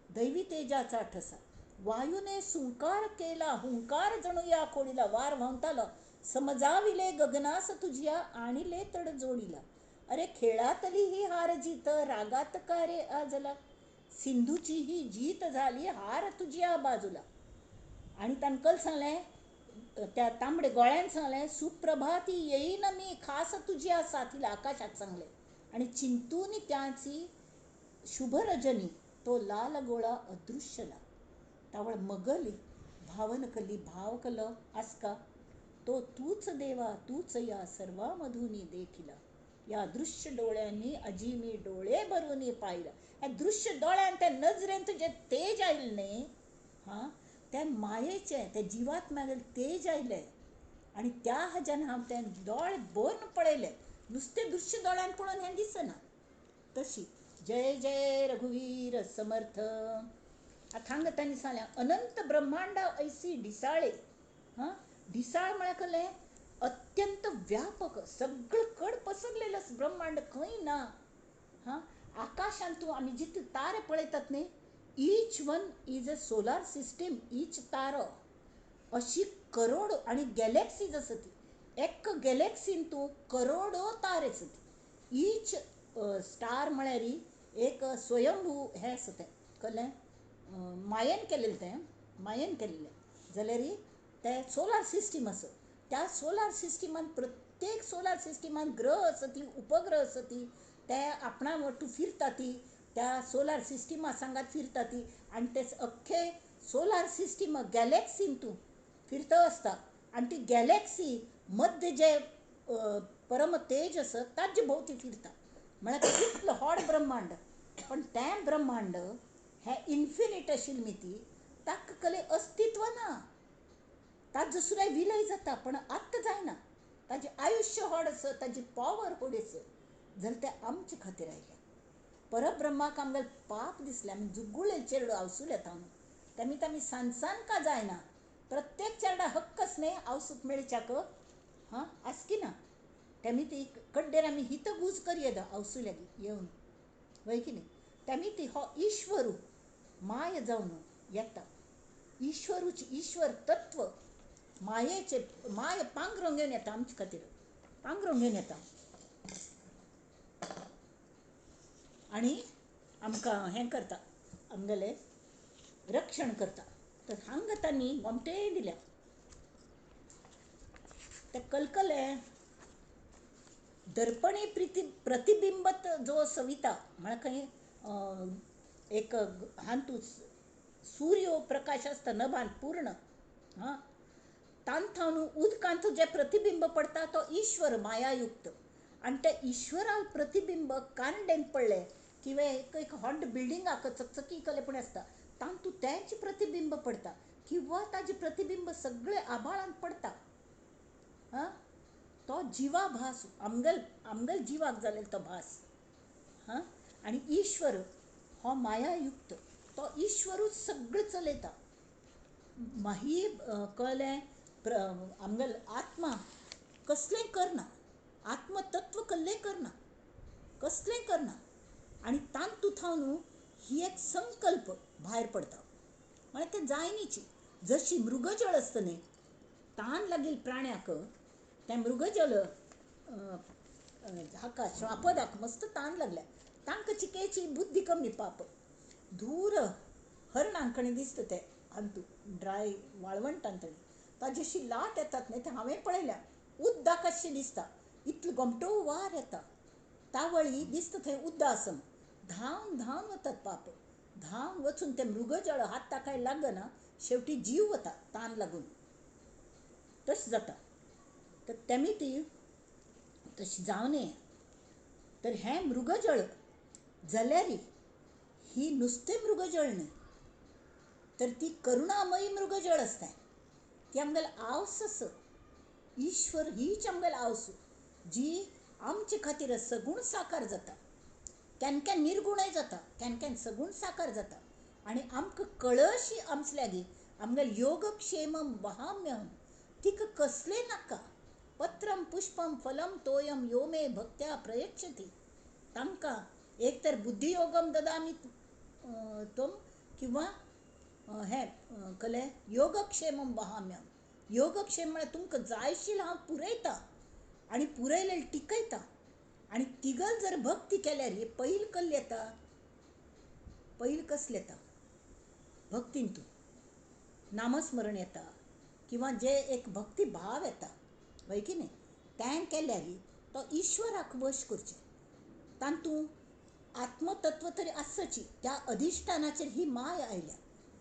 दैवी तेजाचा ठसा. वायूने सुंकार केला हुंकार जणू या खोडीला, वार व्हांवतालो. समजाविले गगनास तुझ्या आणिले तड जोडीला. अरे खेळातली ही हार जीत रागात का रे आजला, सिंधूची ही जीत झाली हार तुझ्या बाजूला. आनी तांकां सांगलें, त्या तांबडे गोळ्यान सांगलें, सुप्रभाती येईन मी खास तुझ्या साथीला, आकाशाक सांगलें. आनी चिंतून त्याची शुभरजनी तो लाल गोळा अदृश्यला. तावळ मगली भावन कली भाव कल आसका, तो तूच देवा तूच या सर्वामधुनी देखिला. या दृश्य डोळ्यांनी अजी मी डोळे भरून पाहिला. ह्या दृश्य दोळ्यान त्या नजरेन तुजें तेज आयलें न्ही, हां त्या मायेचें, त्या जिवात्म्यागेलें तेज आयलें. आनी त्या हाज्यान हांव तें दोळे भरून पळयलें, नुस्तें दृश्य दोळ्यान पळोवन हें दिसना. तशी जय जय रघुवीर समर्थ. आतां हांगा तांणी सांगलें अनंत ब्रह्मांडा ऐसी ढिसाळे. हां ढिसाळ म्हळ्यार कसलें अत्यंत व्यापक, सगळं कड पसरलेलं ब्रह्मांड खंय ना. हां आकाशांत तूं आमी जितले तारे पळयतात न्ही, each one is a solar system, each तारो अशी करोड आनी गॅलेक्सीज आसा ती, एक गॅलेक्सीन तूं करोडो तारे आसा ती. ईच स्टार म्हळ्यार एक स्वयंभू हें आसा तें, कळ्ळें, मायेन केलेलें तें, मायेन केल्लें जाल्यार तें सोलार सिस्टीम आसा. त्या सोलार सिस्टिमान प्रत्येक सोलार सिस्टिमान ग्रह आसा ती, उपग्रह आसा ती, ते आपणा वटू फिरता ती, त्या सोलार सिस्टिमा सांगात फिरता ती. आनी ते अख्खे सोलार सिस्टीम गॅलेक्सीन तूं फिरता आसता. आनी ती गॅलेक्सी मध्य जे परम तेज आसा ताजे भोंवती फिरता. म्हळ्यार कितलो व्हड ब्रह्मांड, पण तें ब्रह्मांड हें इन्फिनीट आशिल्ली ती, ताका कले अस्तित्व ना. ताजो सुद्दां विलय जाता पण आत्तां जायना. ताजें आयुश्य व्हड आसा, ताजी पॉवर व्हड आसा, जाल्यार तें आमचे खातीर आयलें. परब्रह्माक आमगेलें पाप दिसलें, आमी जुगुळ्ळे चेडो आवसुले आतां तेमी आमी सानसान का जायना. प्रत्येक चेडा हक्क आस न्ही आवसूक मेळच्याक, हां आसकी ना. तेमी ती कड्डेर आमी हितगूज करया आवसुल्या येवन, वय की न्ही. तेमी ती हो ईश्वरू माय जावन येता, ईश्वरूच ईश्वर तत्व मायेचे माय पांगरूण घेवन येता आमचे खातीर, पांगरूण घेवन येता आनी आमकां हें करता, आमगेलें रक्षण करता. तर हांगा तांणी गोमटे दिल्या ते कलकले दर्पणे प्रिती प्रतिबिंबत जो सविता म्हळ्यार खंय एक हातूंत सूर्य प्रकाश आसता नभान पूर्ण, हां, तांथावन उदकांत जें प्रतिबिंब पडटा तो ईश्वर मायायुक्त. आनी त्या ईश्वराक प्रतिबिंब कांडेन पडलें किंवा एक एक व्हड बिल्डिंगाक चकचकी कलेपण आसता तातूंत तेंच प्रतिबिंब पडटा किंवा ताजें प्रतिबिंब सगळे आभाळांत पडटा. हां, तो जिवा भास आमगेल आमगेल जिवाक जालेलो तो भास. हां, आनी ईश्वर हो मायायुक्त, तो ईश्वरूच सगळें चलयता. मागीर कळ्ळें आमगेल आत्मा कसलें करना, आत्मतत्व कसलें करना, कसलें करना आनी तातूंत थावन ही एक संकल्प भायर पडटा. म्हळ्यार तें जायनीची जशी मृगजळ आसता न्ही, तान लागिल्ल्या प्राण्याक तें मृगजल हाका श्वापदाक मस्त तान लागल्या, तांकां चिकेची बुद्धी कमी पाप धूर हरणांकणी दिसता तें अंतू ड्राय वाळवंटान तणी ताजी लाट येतात न्ही, तें हांवें पळयल्या उद्दाक अशें दिसता, इतलो गोमटो वार येता, तावळी दिसता थंय उद्दा आसा, धांवन धांवन वतात पाप, धांवन वचून तें मृगजळ हात ताकाय लागना, शेवटी जीव वता तान लागून, तशें जाता. तर तेमी ती तशें जावं नये. तर हें मृगजळ जाल्यार ही नुस्तें मृगजळ न्हय, तर ती करुणामयी मृगजळ आसता. ती आमगेली आवस आसा, ईश्वर हीच आमगेली आवस जी आमचे खातीर सगूण साकार जाता. केन्ना केन्ना निर्गुणय जाता, केन्ना केन्ना सगूण साकार जाता आनी आमकां कळशी आमचे लागीं आमगेलें योगक्षेमम वहाम्यहम, तिका कसलें नाका, पत्रम पुष्पम फलम तोयम यो मे भक्त्या प्रयच्छति. तांकां एक तर बुद्धियोगम ददामी त्वम किंवा हें कलें योगक्षेमम वहाम्यहम. योगक्षेम म्हळ्यार तुमकां जायशील हांव पुरयता आनी पुरयलें टिकयता. आनी तिगल जर भक्ती केल्यार ही पैल कल्ल येता, पैल कसलें येता भक्तीन, तूं नामस्मरण येता किंवा जे एक भक्ती भाव येता, हय की न्ही, तें केल्यार तो ईश्वराक वश करचें. तातूंत आत्मतत्व तरी आसची, त्या अधिश्ठानाचेर ही माय आयल्या,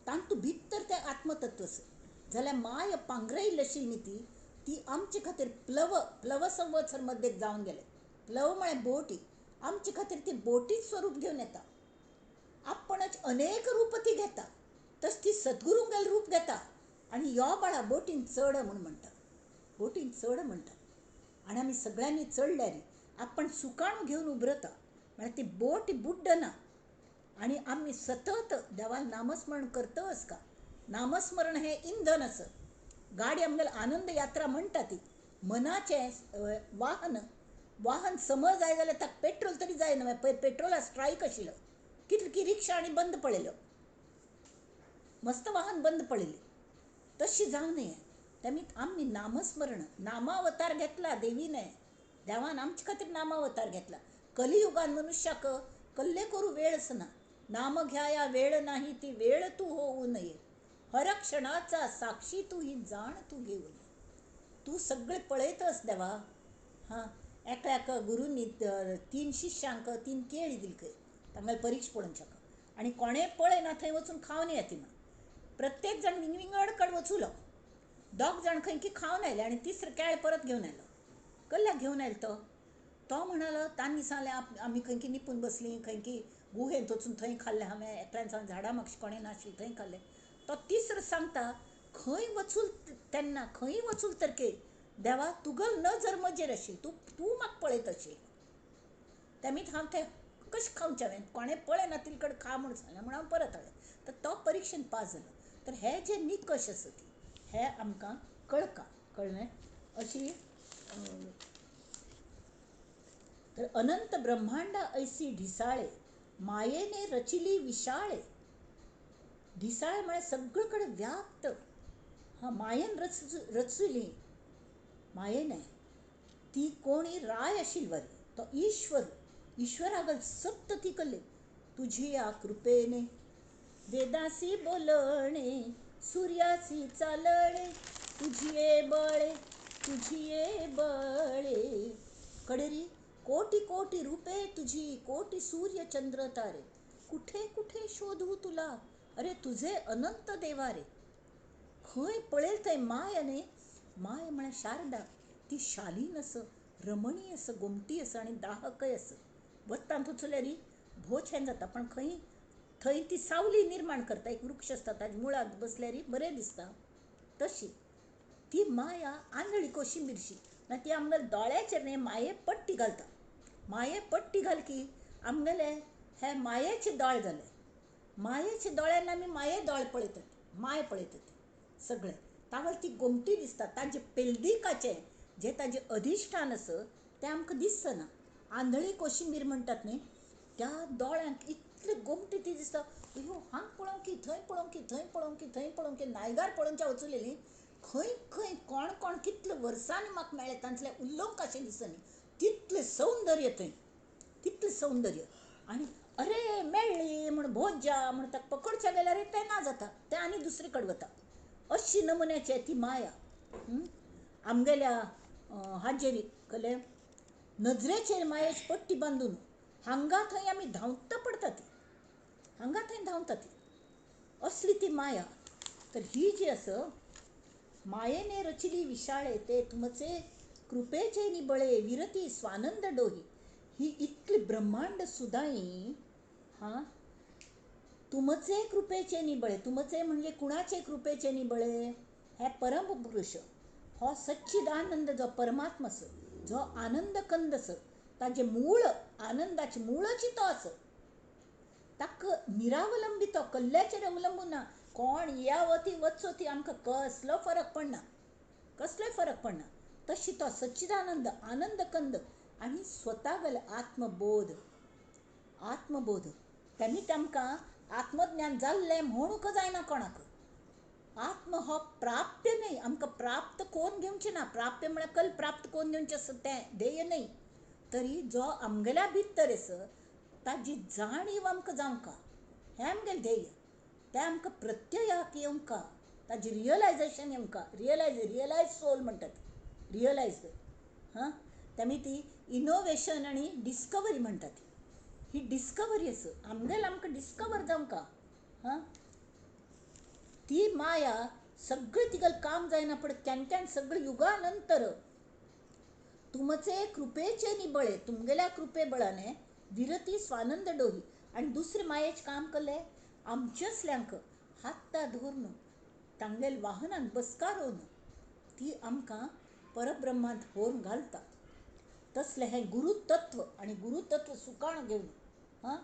तातूंत भितर तें आत्मतत्व आसा. जाल्यार माय पांगरयल्ली आशिल्ली न्ही ती, ती आमचे खातीर प्लव प्लव संवत्सर मध्येक जावन गेले. प्लव म्हळ्यार बोटी, आमचे खातीर ती बोटीच स्वरूप घेवन येता, आपणच अनेक रूप ती घेता, तशें ती सद्गुरूंगेलें रूप घेता आनी यो बाळा बोटीन चड म्हूण म्हणटा, बोटीन चड म्हणटा आनी आमी सगळ्यांनी चडल्यार आपण सुकाणू घेवन उबरता, म्हळ्यार ती बोट बुड्डना आनी आमी सतत देवाक नामस्मरण करतच का. नामस्मरण हें इंधन आसा. गाडी आमगेली आनंद यात्रा म्हणटा ती मनाचें वाहन, वाहन समज जाय जाल्यार ताका पेट्रोल तरी जाय न्हय, पयर पेट्रोला स्ट्रायक आशिल्लो, कितली की रिक्षा आनी बंद पडलेल्यो, मस्त वाहन बंद पडलेली. तशी जावं नये. तेमी आमी नामस्मरण, नामावतार घेतला देवीने, देवान आमचे खातीर नामावतार घेतला. कलियुगान मनुष्याक कल्ले करूं वेळ आसना, नाम घ्याया वेळ नाही ती वेळ तूं होऊ नये, हर क्षणाचा साक्षी तूं ही जाण तूं घेऊ नये. तूं सगळें पळयतस देवा. हां, एकल्याक गुरूंनी 3 शिष्यांक 3 केळी दिली खंय, तांगेली परीक्षा पळोवंक, आनी कोणें पळयना थंय वचून खावन येता म्हण. प्रत्येक जाण विंगविंगड कडेन वचुलो, दोग जाण खंय की खावन आयले आनी तिसरो केळ परत घेवन आयलो. कसल्याक घेवन आयलो तो? तो म्हणालो तांणी सांगलें आमी खंय की निपून बसलीं, खंय की गुहेंत वचून थंय खाल्लें हांवें, एकल्यान सांगलें झाडां मागशी कोणें नाशिल्लें थंय खाल्लें. तो तिसरो सांगता खंय वचूल तेन्ना, खंय वचूल तर के देवा तुगल नजर म्हजेर आशिल्ली, तूं तूं म्हाका पळयत आशिल्लो, तेमी हांव तें कशें खावचें, हांवें कोणें पळयना तिले कडेन खा म्हूण सांगलें म्हूण हांव परत हाडलें. तर तो परिक्षेन पास जालो. तर हे जे निकश आसा ती हे आमकां कळका, कळ्ळें अशी. तर अनंत ब्रह्मांडा ऐसी ढिसाळे मायेने रचिली विशाळे. ढिसाळे म्हळ्यार सगळे कडेन व्याप्त. हा मायेन रचली मायेन ती कोणी राय आशिल्ली तो ईश्वर ईश्वरागल सप्त ती कल्ली तुझी या कृपेने वेदासी बोलणे सूर्यासी चालणे तुझिये बळे तुझिये बळे कडेरी कोटी कोटी रूपे तुझी कोटी सूर्य चंद्र तारे कुठे कुठे शोधू तुला अरे तुझे अनंत देवारे. खंय पळयल थंय माय न्ही माय म्हळ्यार शारदा ती शालीन आसा रमणीय आसा गोमटी आसा आनी दाहकय आसा. वतांत वचल्यार भोव छान जाता पण खंय थंय ती सावली निर्माण करता. एक वृक्ष आसता ताज्या मुळाक बसल्यार बरें दिसता. तशी ती माया आंधळी कोशिंबीरशी ना ती आमगेल्या दोळ्याचेर न्ही माये पट्टी घालता. माये पट्टी घाल की आमगेले हे मायेचे दोळे जाले. मायेचे दोळ्यान आमी माये दोळे पळयतात माय पळयतात सगळें तावळ ती गोमटी दिसता. ताजे पेलदिकाचें जें ताजें अधिश्ठान आसा तें आमकां दिसना. आंधळी कोशिंबीर म्हणटात न्ही त्या दोळ्यांक इतली गोमटी ती दिसता. अयो हांग पळोवंक की थंय पळोवंक की थंय पळोवंक की थंय पळोवंक की नायगार पळोवच्या वचलेली खंय खंय कोण कोण कितले वर्सांनी म्हाका मेळ्ळें तांतलें उलोवंक अशें दिसना तितलें सौंदर्य थंय तितलें सौंदर्य. आनी अरे मेळ्ळी म्हूण भोज्या म्हूण ताका पकडच्या गेल्यार तें ना जाता तें आनी दुसरे कडेन वता. अशी नमुन्याची ती माया आमगेल्या हाजेर कले नजरेचेर मायेची पट्टी बांदून हांगा थंय आमी धांवता पडटा ती हांगा थंय धांवता ती असली ती माया. तर ही जी आसा मायेने रचिली विशाळे ते तुमचे कृपेचे निबळे विरती स्वानंद डोही ही इतली ब्रह्मांड सुदाई हां तुमचे कृपेचे निबळे. तुमचे म्हणजे कुणाचे कृपेचे निबळे? हे परमपुरुष हो सच्चिदानंद जो परमात्मा आसा जो आनंद कंद आसा ताजें मूळ आनंदाचें मूळच तो आसा. ताका निरावलंबी तो कल्ल्याचेर अवलंबून ना. कोण या ती वचो ती आमकां कसलो फरक पडना कसलोय फरक पडना. तशी तो सच्चिदानंद आनंद कंद आनी स्वता गेले आत्मबोध आत्मबोध त्यांनी तांकां आत्मज्ञान जाल्लें म्हणूंक जायना कोणाक. आत्म हो प्राप्य न्हय आमकां प्राप्त कोन्न घेवचें ना. प्राप्य म्हळ्यार कल प्राप्त कोन्न घेवचें आसा तें ध्येय न्हय तरी जो आमगेल्या भितर आसा ताजी जाणीव आमकां जावंका हें आमगेलें ध्येय. तें आमकां प्रत्ययाक येवंका ताजें रियलायजेशन येवंका. रियलायज रियलायज सोल म्हणटात रियलायज हां तेमी ती इनोवेशन आनी डिस्कवरी म्हणटात. ही डिस्कवरी आसा आमगेलें आमकां डिस्कवर जावंका हां ती माया सगळें तिगेलें काम जायना पण केन्ना केन्ना सगळें युगा नंतर तुमचे कृपेचे निबळे तुमगेल्या कृपे बळाने विरती स्वानंद डोही. आनी दुसरें मायेचें काम केलें आमचेसल्यांक हाता धरून तांगेल्या वाहनान बसकारोवन ती आमकां परब्रह्मांत व्हरून घालता. तसलें हें गुरुतत्व आनी गुरुतत्व सुकाण घेवन हां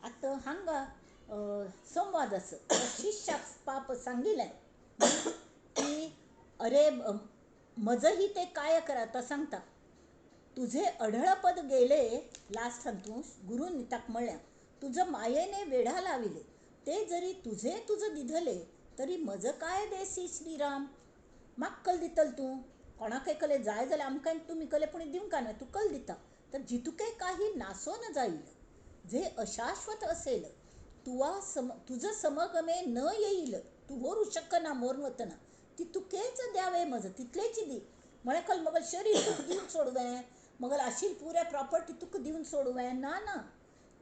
आतां हांगा संवाद आसा. शिष्याक पाप सांगिलें की अरे म्हजंही ते काय करा तो सांगता तुझे अढळपद गेले लास्ट हातूंत गुरून ताका म्हणलें तुझं मायेने वेढा लाविले ते जरी तुझे तुझं दिधले तरी म्हजं काय देसी श्रीराम. म्हाका कल दितल तूं कोणाकय कले जाय जाल्यार आमकां तुमी कले पूण दिवंक न्हय तूं कल दिता तर जितुके काही नासो न जाईल जे अशाश्वत असेल तुवा सम तुझं समगमे न येईल तूं व्हरूं शकना मोरून वतना तितुकेच द्यावे म्हजं तितलेच दी म्हळ्यार कल मगल शरीर तुका दिवन सोडवें मगल आशिल्ली पुराय प्रॉपर्टी तुका दिवन सोडवें ना ना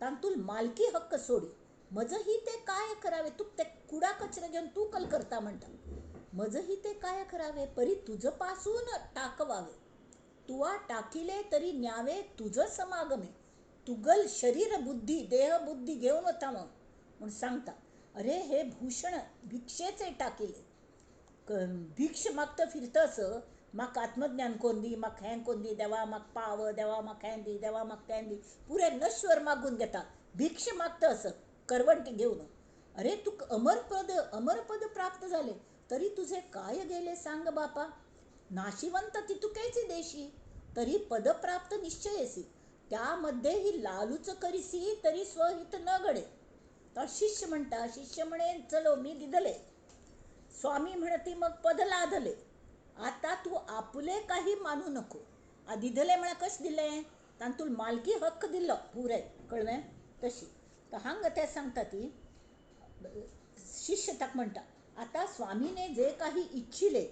तातूंत मालकी हक्क सोडी म्हजंही ते काय करावे तुका ते कुडा कचरो घेवन तूं कल करता म्हणटा म्हजंही ते काय करावे परी तुझं पासून टाकवावे तुवा टाकिले तरी न्यावे तुझं समागमे तुगल शरीर बुद्धी देह बुद्धी घेवन वता म्हूण सांगता. अरे हे भूषण भिक्षेचे टाकिले भिक्ष मागता फिरता असं म्हाका आत्मज्ञान कोण दी म्हाका हें कोण दी देवा म्हाका पाव देवा म्हाका हें दी देवा म्हाका तें दी पुरें नश्वर मागून घेता भिक्ष मागता असं करवंटी घेवन. अरे तुका अमरपद अमरपद प्राप्त जालें तरी तुझे काय गेले सांग बापा. नाशिवंत तितुकेच देशी तरी पदप्राप्त निश्चयसी त्यामध्ये ही लालूच करीसी तरी स्वहित न घडे. तो शिष्य म्हणटा शिष्य म्हणे चलो मी दिदले स्वामी म्हणती मग पद लादले, आता तू आपले काही मानू नको. दिधले म्हळ्यार कशें दिलें, तातूंत मालकी हक्क दिल्लो पुराय, कळ्ळें तशी. तर हांगा ते सांगता ती शिष्य ताका म्हणटा, आता स्वामीने जे काही इच्छिले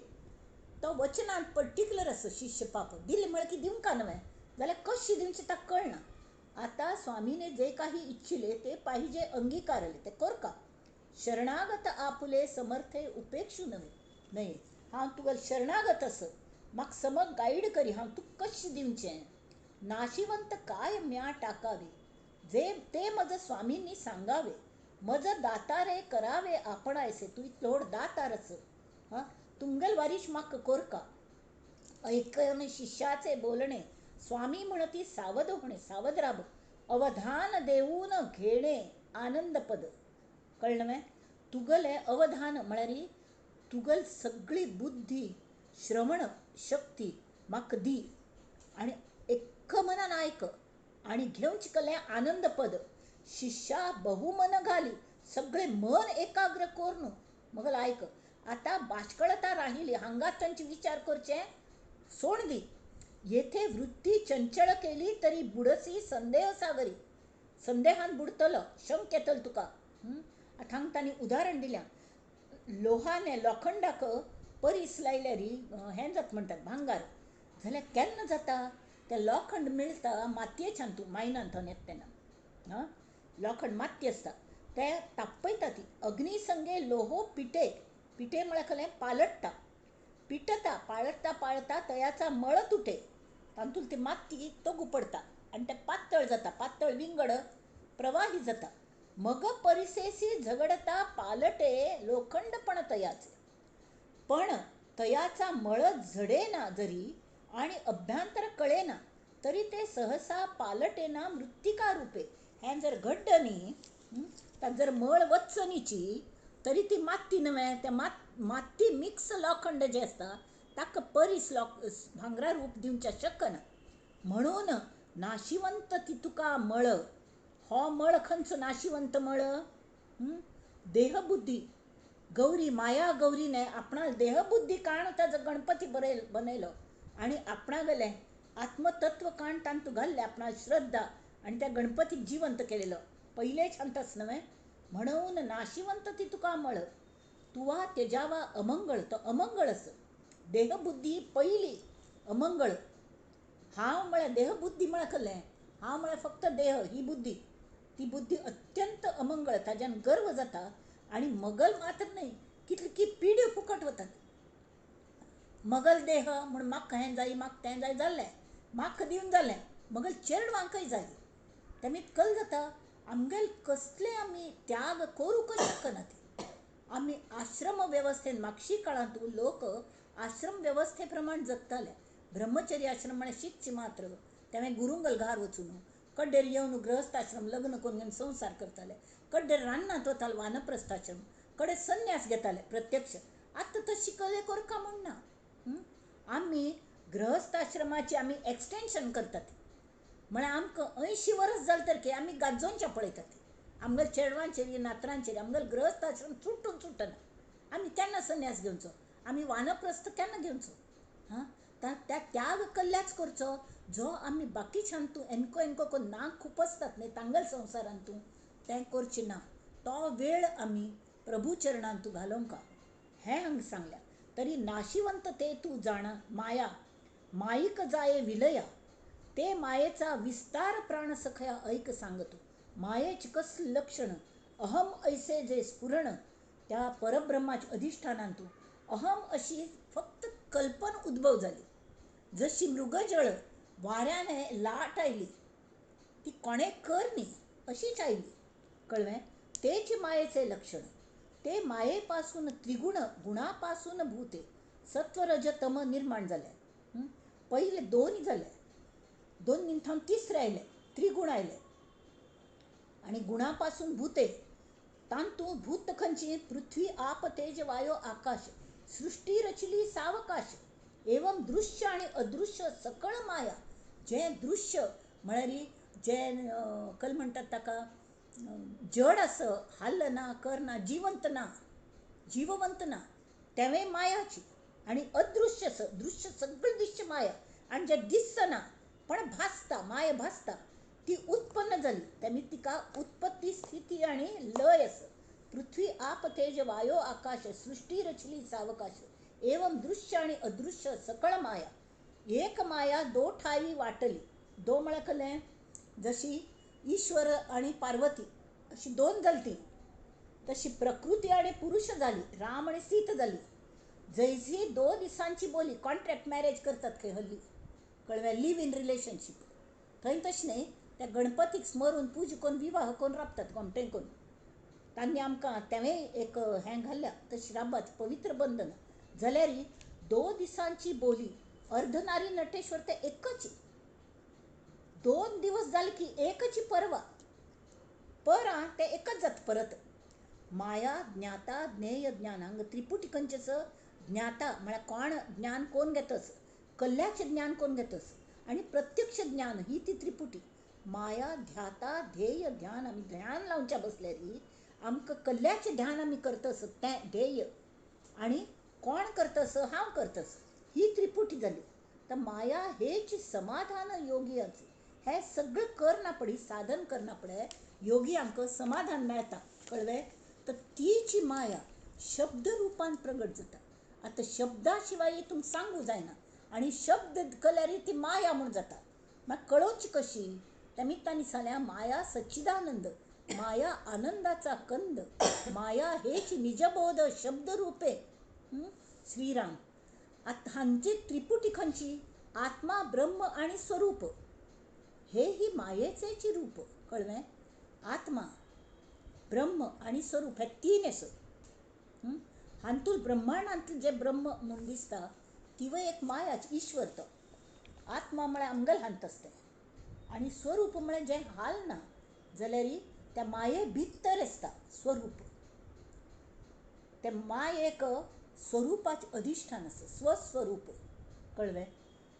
तो वचनांत पर्टिक्युलर आसा. शिष्य पाप दिलें म्हळ्यार की दिवंक न्हय जाल्यार कशें दिवचें ताका कळना. आता स्वामीने जे काही इच्छिले ते पाहिजे अंगीकारले, ते करका. शरणागत आपुले समर्थे उपेक्षू नव्हे, न्हय हांव तुका शरणागत आसा, म्हाका समज गायड करी, हांव तुका कशें दिवचें. नाशिवंत काय म्या टाकावे, जे ते म्हज स्वामींनी सांगावे, मज दातारे करावे आपणायसे, तूं इतलो व्हड दातार आसा, हां तुमगेल वारीश म्हाका कोरका. ऐकून शिष्याचे बोलणे स्वामी म्हणती सावध होणे, सावध राब, अवधान देऊन घेणे आनंदपद. कळ्ळें न्हय? तुगेलें अवधान म्हळ्यार तुगेली सगळी बुद्धी श्रवण शक्ती म्हाका दी आनी एक मनान आयक आनी घेवचें कलें आनंदपद. शिष्या बहुमन घाली, सगळें मन एकाग्र करून मगल आयक. आतां बाष्कळता राहिली, हांगा तांचे विचार करचे सोड दी. येथे वृत्ती चंचळ केली तरी बुडसी संदेह सागरी, संदेहान बुडतलो, शंक येतलो तुका. आतां हांगा तांणी उदाहरण दिल्या, लोहाने लोखंडाक परीस लायल्यार हें जाता म्हणटात भांगार, जाल्यार केन्ना जाता तें लोखंड मेळटा मातयेच्यान, तूं मायनान थंय येता तेन्ना, हां लोखंड माती आसता तें तापयता ती. अग्निसंगे लोहो पिटे, पिटे म्हळ्यार कसलें पालटता, पिटता, पाळटता पाळता तयाचा मळ तुटे, तातूंत ती माती तोगू पडता आनी तें पातळ जाता, पातळ विंगड प्रवाही जाता. मग परिसेसी झगडता पालटे लोखंडपण तयाचे, पण तयाचा मळ झडेना जरी आणि अभ्यंतर कळेना तरी ते सहसा पालटेना मृत्तिका रूपे. हें जर घड्ड न्ही, ताका जर मळ वच्च न्हीची तरी ती माती न्हय, त्या माती मिक्स लोखंड जें आसता ताका परीस भांगरा रूप दिवचें शकना. म्हणून नाशिवंत ती तुका मळ, हो मळ खंयचो नाशिवंत मळ, देहबुद्धी. गौरी माया गौरीने आपणा देहबुद्धी काण ताजो गणपती बनयलो आनी आपणागेलें आत्मतत्व काण तातूंत घाल्लें, आपणा श्रद्धा आनी त्या गणपतीक जिवंत केलेलो पयलेच हंतच न्हय. म्हणून नाशिवंत ती तुका मळ, तुवा तेजावा अमंगळ, तो अमंगळ आसा. देहबुद्धी पयली अमंगळ. हांव म्हळ्यार देहबुद्धी म्हळ्यार कसलें, हांव म्हळ्यार फक्त देह ही बुद्धी, ती बुद्धी अत्यंत अमंगळ, ताज्यान गर्व जाता आनी मगल मात्र न्हय कितली की पिढ्यो फुकट वतात. मगल देह म्हूण म्हाका हें जाय म्हाका तें जाय जालें, म्हाका दिवन जालें, मगल चेडवांकय जाय. तेमी कल जाता आमगेल कसले आमी त्याग करूंक शकना. ते आमी आश्रम वेवस्थेन मागशी काळांत लोक आश्रम वेवस्थे प्रमाण जगताले. ब्रह्मचर्य आश्रम म्हळ्यार शिकचे मात्र, तेवें गुरुंगल घार वचून कड्डेर येवन गृहस्थाश्रम लग्न करून घेवन संवसार करताले, कड्डेर रान्नांत वताले वानप्रस्थाश्रम, कडे संन्यास घेताले प्रत्यक्ष. आतां तशी कले करका म्हूण ना. आमी गृहस्थाश्रमाची आमी एक्सटेंशन करतात, म्हळ्यार आमकां 80 वर्स जालें तर आमी गाजोवच्या पळयतात, आमगेले चेडवांचेर नातरांचेर. आमगेलो गृहस्थाश्रम सुटून सुटना, आमी केन्ना संन्यास घेवचो, आमी वानप्रस्थ केन्ना घेवचो. हां, त्या त्याग कल्ल्याच करचो जो आमी बाकीच्यान तूं एनको एनको करून नाक खुपसतात न्हय तांगेल्या संवसारांत तूं तें करचें ना. तो वेळ आमी प्रभू चरणांत तूं घालोवंक हें हांगा सांगल्या. तरी नाशिवंत ते तूं जाणा माया, माईक जाये विलया, ते मायेचा विस्तार प्राण सखया ऐक सांगतो. मायेचे कसलें लक्षण, अहम ऐसे जे स्फुरण, त्या परब्रह्माच्या अधिष्ठानांतून अहम अशी फक्त कल्पना उद्भव जाली. जशी मृगजळ वाऱ्याने लाट आयली ती कोणें कर न्ही अशीच आयली, कळ्ळें. तेच मायेचे लक्षण. ते मायेपासून त्रिगुण गुणापासून भूते सत्वरज तम निर्माण जाले. पयले दोन जाले, दोन निमतान तिसरे आयले, त्रिगुण आयले आनी गुणापासून भूते. तांतू भूत खंयची, पृथ्वी आप तेज वायो आकाश, सृष्टी रचली सावकाश, एवं दृश्य आनी अदृश्य सकळ माया. जें दृश्य म्हळ्यार जें कल म्हणटात ताका जड आसा, हालना करना, जिवंत ना, जिववंत ना, तेंवूय मायाची आनी अदृश्य दृश्य सगळें दृश्य माया आनी जें दिसना पण भासता, माया भासता ती उत्पन्न जाली तेमी तिका उत्पत्ती स्थिती आनी लय आसा. पृथ्वी आप तेज वायो आकाश सृष्टी रचली सावकाश एवं दृश्य आनी अदृश्य सकळ माया. एक माया दो ठाई वाटली. दो म्हळ्यार कसलें, जशी ईश्वर आनी पार्वती अशी दोन जाली ती, तशी प्रकृती आनी पुरुष जाली, राम आनी सीता जाली. जैसी दो दिसांची बोली, कॉन्ट्रॅक्ट मॅरेज करतात खंय हल्ली, कळ्ळें, लिव इन रिलेशनशीप. थंय तशें न्ही, त्या गणपतीक स्मरून पूजा करून विवाह करून राबतात गोमटें करून. तांणी आमकां तेंवें एक हें घाल्ल्या तशें राबात पवित्र बंधन. जाल्यार दो दिसांची बोली अर्धनारी नटेश्वर ते एकच. 2 दिवस जाले की एकच परवा परा ते एकच जाता परत. माया ज्ञाता ज्ञेय ज्ञान हांगा त्रिपुटी खंयचें आसा, ज्ञाता म्हळ्यार कोण ज्ञान कोण घेतस, कल्ल्याचें ज्ञान कोण घेतस आनी प्रत्यक्ष ज्ञान ही ती त्रिपुटी. माया ध्याता ध्येय ध्यान. आमी ध्यान लावच्या बसल्यार आमकां कल्ल्याचें ध्यान आमी करतस तें ध्येय आनी कोण करतस, हांव करतस, ही त्रिपुटी जाली. तर माया हेच समाधान योगियांचें. हें सगळें करना पडे, साधन करना पडे, योगियांक समाधान मेळटा, कळ्ळें. तर तीची माया शब्द रुपान प्रगट जाता. आतां शब्दा शिवाय तुमकां सांगूं जायना आनी शब्द केल्यार ती माया म्हूण जाता. मागीर कळोवची कशी, तेमी तांणी सांगल्या माया सच्चिदानंद, माया आनंदाचा कंद, माया हेच निजबोध शब्द रुपे श्रीराम. आतां हांची त्रिपुटी खंयची, आत्मा ब्रह्म आनी स्वरूप हे ही मायेचेच रूप, कळ्ळें. आत्मा ब्रह्म आनी स्वरूप हे तीन आसा. हातूंत ब्रह्मांडांतलें जें ब्रह्म म्हूण दिसता तिवूय एक मायाच, ईश्वर तो. आत्मा म्हळ्यार आमगेलें हांत आसता आनी स्वरूप म्हळ्यार जें हालना जाल्यार त्या माये भितर आसता स्वरूप. ते मायेक स्वरुपाचें अधिश्ठान आसा, स्वस्वरूप, कळ्ळें.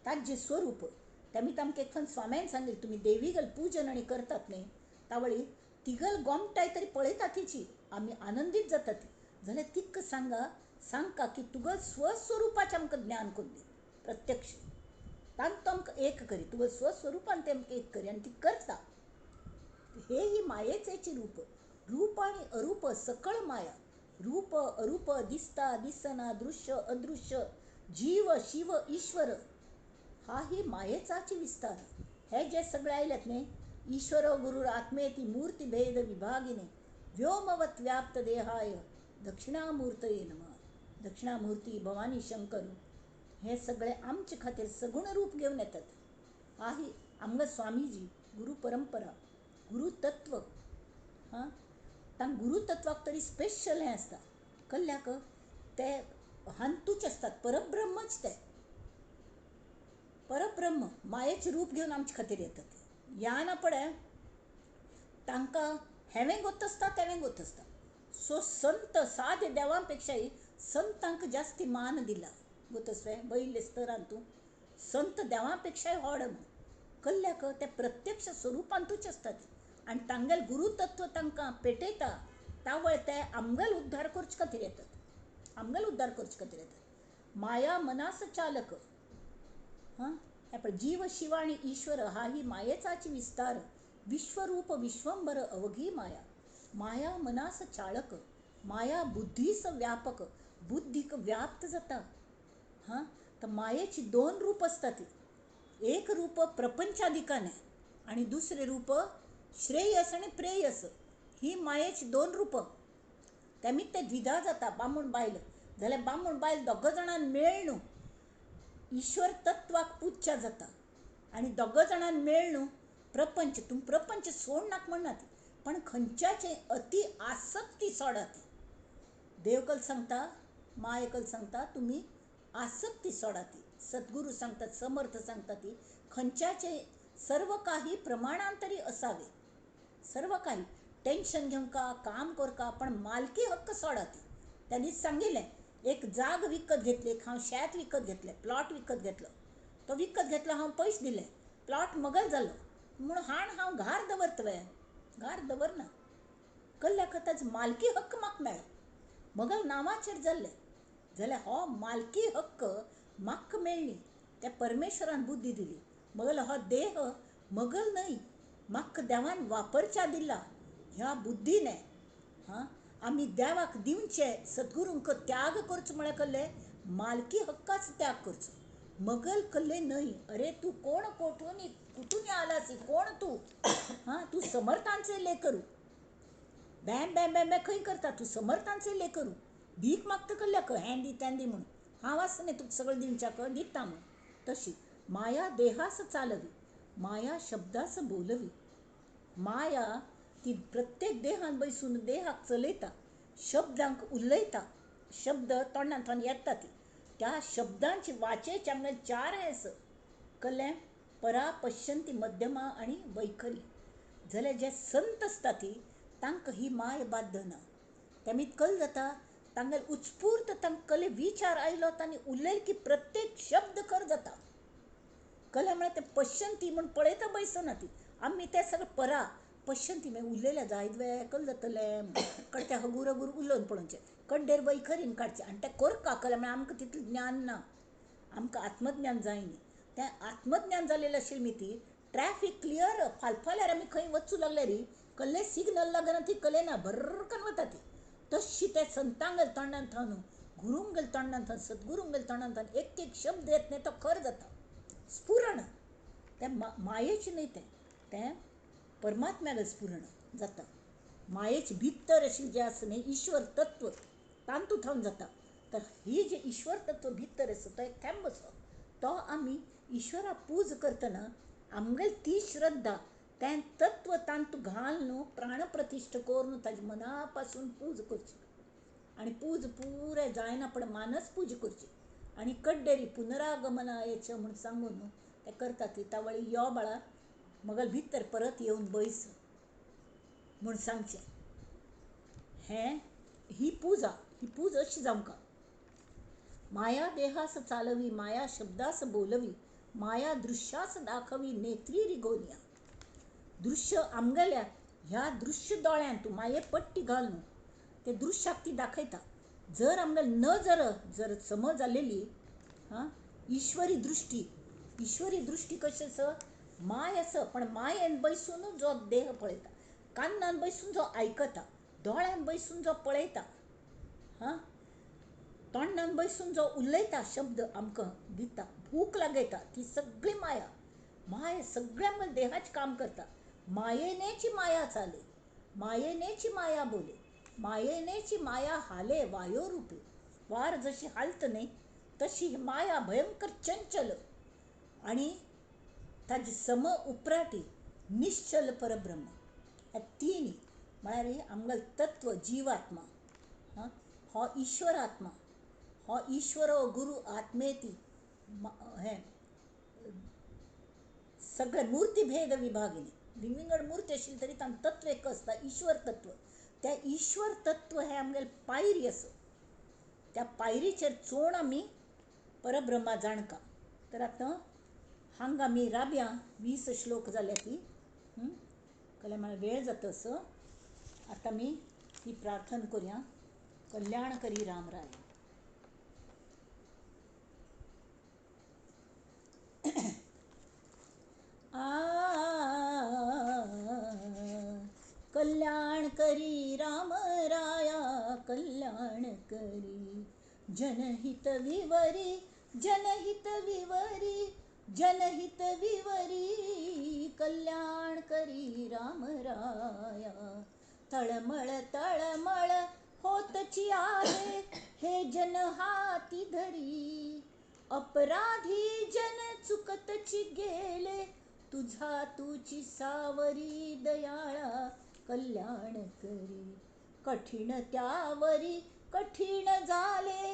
ताजें स्वरूप तेमी तांकां एक स्वाम्यान सांगलें, तुमी देवीगल पूजन आनी करतात न्ही तावळी तिगल गोमटाय तरी पळयता तिची आमी आनंदीत जातात, जाल्यार तिका सांगा सांगका की तुगल स्वस्वरुपाचें आमकां ज्ञान करून दी प्रत्यक्ष, तांकां आमकां एक करी, तुगल स्वस्वरुपान ते आमकां एक करी आनी ती करता. हे ही मायेचेच रूप. रूप आनी अरूप सकळ माया. रूप अरूप दिसता दिसना दृश्य अदृश्य जीव शिव ईश्वर हा ही मायेचाच विस्तार. हे जे सगळे आयल्यात न्ही, ईश्वर गुरुर आत्मेती मूर्ती भेद विभागिने व्योमवत व्याप्त देहाय दक्षिणामूर्तये नमः. दक्षिणामूर्ती भवानी शंकर हे सगळे आमचे खातीर सगुण रूप घेवन येतात. हा ही आमगे स्वामीजी गुरु परंपरा गुरुतत्व. हां, तांकां गुरुतत्वाक तरी स्पेशल हें आसता. कल्ल्याक ते हांतूच आसतात, परब्रह्मच ते परब्रह्म मायेचें रूप घेवन आमचे खातीर येतात. ह्या ना पडे तांकां हेवें गोत आसता तेवें गोत आसता. सो संत सादे देवां पेक्षाय संतांक जास्ती मान दिला गोत आसलें वयले स्तरान तूं संत देवां पेक्षाय व्हड म्हूण. कल्ल्याक ते प्रत्यक्ष स्वरुपांतूच आसतात आनी तांगेलें गुरुतत्व तांकां पेटयता. तावळ ते आमगेलो उद्धार करचे खातीर येतात, आमगेलो उद्धार करचे खातीर येतात. माया मनास चालक. हां, हें पळय जीव शिव आनी ईश्वर हा ही मायेचाच विस्तार विश्वरूप विश्वंभर अवघी माया. माया मनास चालक, माया बुद्धीस व्यापक, बुद्धीक व्याप्त जाता. हां, तर मायेची दोन रूप आसतात, एक रूप प्रपंचादिकाने आनी दुसरें रूप श्रेयस आनी प्रेयस. ही मायेची दोन रूप. तेमी ते द्विधा जाता बामूण बायल जाल्यार बामूण बायल दोग जाणां मेळ्ळू ईश्वर तत्वाक पुजच्या जाता आनी दोग जाणां मेळ्ळू प्रपंच. तूं प्रपंच सोडनाक म्हणनात पण खंयच्याचे अति आसक्ती सोडात. देवकल सांगता, मायकल सांगता, तुमी आसक्ती सोडात. सद्गुरू सांगतात, समर्थ सांगतात ती खंयच्याचे सर्व काही प्रमाणान तरी असावे. सर्व काही टेन्शन घेवंका, काम करका, पण मालकी हक्क सोडात. त्यांनी सांगितलें एक जाग विकत घेतली, एक हांव शेत विकत घेतलें, प्लॉट विकत घेतलो, तो विकत घेतलो, हांव पयशे दिले, प्लॉट मगल जालो म्हूण हाण हांव घार दवरतले, घार दवरना. कल्ल्या खताच मालकी हक्क म्हाका मेळ्ळो, मगल नांवाचेर जाल्लें. जाल्यार हो मालकी हक्क म्हाका मेळ्ळी त्या परमेश्वरान बुद्धी दिली. मगल हो देह मगल न्हय, म्हाका देवान वापरच्या दिला. ह्या बुद्धीने हां आमी देवाक दिवचे सद्गुरूंक त्याग करचो म्हळ्यार कसलें मालकी हक्काचो त्याग करचो. मगल कल्ले न्हय. अरे तूं कोण कोठून कुठून आलासी, कोण तूं? हां तूं समर्थांचे लेकरू. बॅम बॅम बॅम बॅम खंय करता तूं? समर्थांचे लेकरू. भीक मागता कसल्याक हें दी तें दी म्हणून. हांव आसा न्ही तुका सगळें दिवच्याक दिता म्हूण. तशी माया देहास चालवी, माया शब्दास बोलवी. माया ती प्रत्येक देहान बैसून देहाक चलयता, शब्दांक उलयता, शब्द तोंडांतल्यान येता ती त्या शब्दांची वाचेचे आमगे चार आसा कल्लें परा पश्यंती मध्यमा आनी वैखरी. जाल्यार जे संत आसता ती तांकां ही माय बाध्य ना. तेमी कल जाता तांगेले उत्स्फूर्त तांकां कले विचार आयलो तांणी उलयल की प्रत्येक शब्द खर जाता. कला म्हळ्यार ते पश्यंती म्हूण पळयता बैसना ती आमी ते सगळे परा पश्यंती मागीर उलयल्या जायत वे कल जातलें कड ते हगूर हगूर उलोवन पळोवचें कड्डेर वैखरीन काडचें आनी तें कोरका कला म्हळ्यार आमकां तितलें ज्ञान ना, आमकां आत्मज्ञान जाय न्ही. तें आत्मज्ञान जालेलें आशिल्लें न्ही ती ट्रॅफीक क्लियर फालफाल्यार आमी खंय वचूं लागल्यार कसलें सिग्नल लागना ती कले ना भर्रकन वता ती. तशी ते संतांगेल तोंडान थावन गुरूंगेल तोंडान थावन सद्गुरूंगेल तोंडान थावन एक एक शब्द येत न्ही तो खर जाता. स्फुरण तें मायेचें न्हय तें तें परमात्म्यागेलें स्फुरण जाता. मायेचे भितर अशें जें आसा न्ही ईश्वर तत्व तातूंत थावन जाता. तर ही जे ईश्वर तत्व भितर आसा तो एक थेंब असो तो आमी ईश्वरा पूज करतना आमगेली ती श्रद्धा तें तत्व तातूंत घाल न्हू प्राणप्रतिश्ठा करून ताजे मना पासून पूज करची. आनी पूज पुराय जायना पण मानस पूज करची आनी कड्डेरी पुनरागमनायेचें म्हूण सांगून न्हू तें करता ती तावळी यो बाळा मगल भितर परत येवन बैस म्हूण सांगचें. हें ही पुजा, ही पूज अशी जावंक. माया देहास चालवी, माया शब्दास बोलवी, माया दृश्यास दाखवी नेत्री रिगोनिया. दृश्य आमगेल्या ह्या दृश्य दोळ्यान तूं माये पट्टी घाल न्हू ते दृश्याक ती दाखयता. जर आमगेली नजर जर समज जालेली हां ईश्वरी दृश्टी, ईश्वरी दृश्टी कशी आसा माय आसा पण मायेन बैसून जो देह पळयता, कानान बैसून जो आयकता, दोळ्यान बैसून जो पळयता, हां तोंडान बैसून जो उलयता शब्द आमकां दिता, भूक लागयता, ती सगळी माया. माया सगळ्या आमच्या देहाचें काम करता. मायेनेची माया चाले, मायेनेची माया बोले, मायेनेची माया हाले वायो रुपे. वार जशी हालत न्ही तशी ही माया भयंकर चंचल आनी ताजी सम उपराटी निश्चल परब्रह्म. ह्या तीन म्हळ्यार आमगेलो तत्व जिवात्मा हां हो ईश्वर आत्मा, हो ईश्वर हो गुरू आत्मेती हें सगळे मूर्तिभेद विभागिनी विंगड मूर्ती आशिल्ली तरी तांकां तत्व एक आसता ईश्वर तत्व. त्या ईश्वर तत्व हें आमगेलें पायरी आसा. त्या पायरीचेर चोण आमी परब्रह्मा जाणका. तर आतां हांगा आमी राबया 20 श्लोक जाल्या ती कल्याण म्हळ्यार वेळ जाता असो. आतां आमी ही प्रार्थना करुया. कल्याण करी राम राय. आ कल्याण करी राम राया कल्याण करी, जनहित विवरी जनहित विवरी जनहित विवरी, कल्याण करी राम राया. तळमळ तळमळ होतची आहे हे जन हाती धरी, अपराधी जन चुकतची गेले तुझा तुची सावरी दयाळा कल्याण करी. कठीण त्यावरी कठीण झाले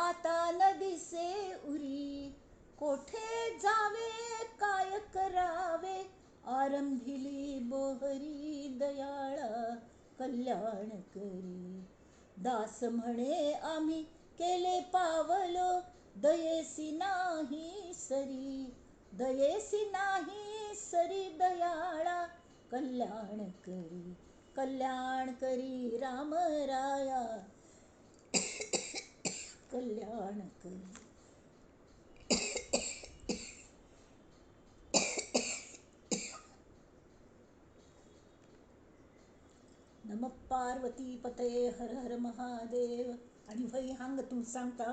आता न दिसे उरी, कोठे जावे काय करावे आरंभिली बोहरी दयाळा कल्याण करी. दास म्हणे आम्ही केले पावलो दयेसी नाही सरी, दयेसी नाही सरी दयाळा कल्याण करी. कल्याण करी राम राया कल्याण कर. नम पार्वती पतये हर हर महादेव. आनी वय हांगा तूं सांगता.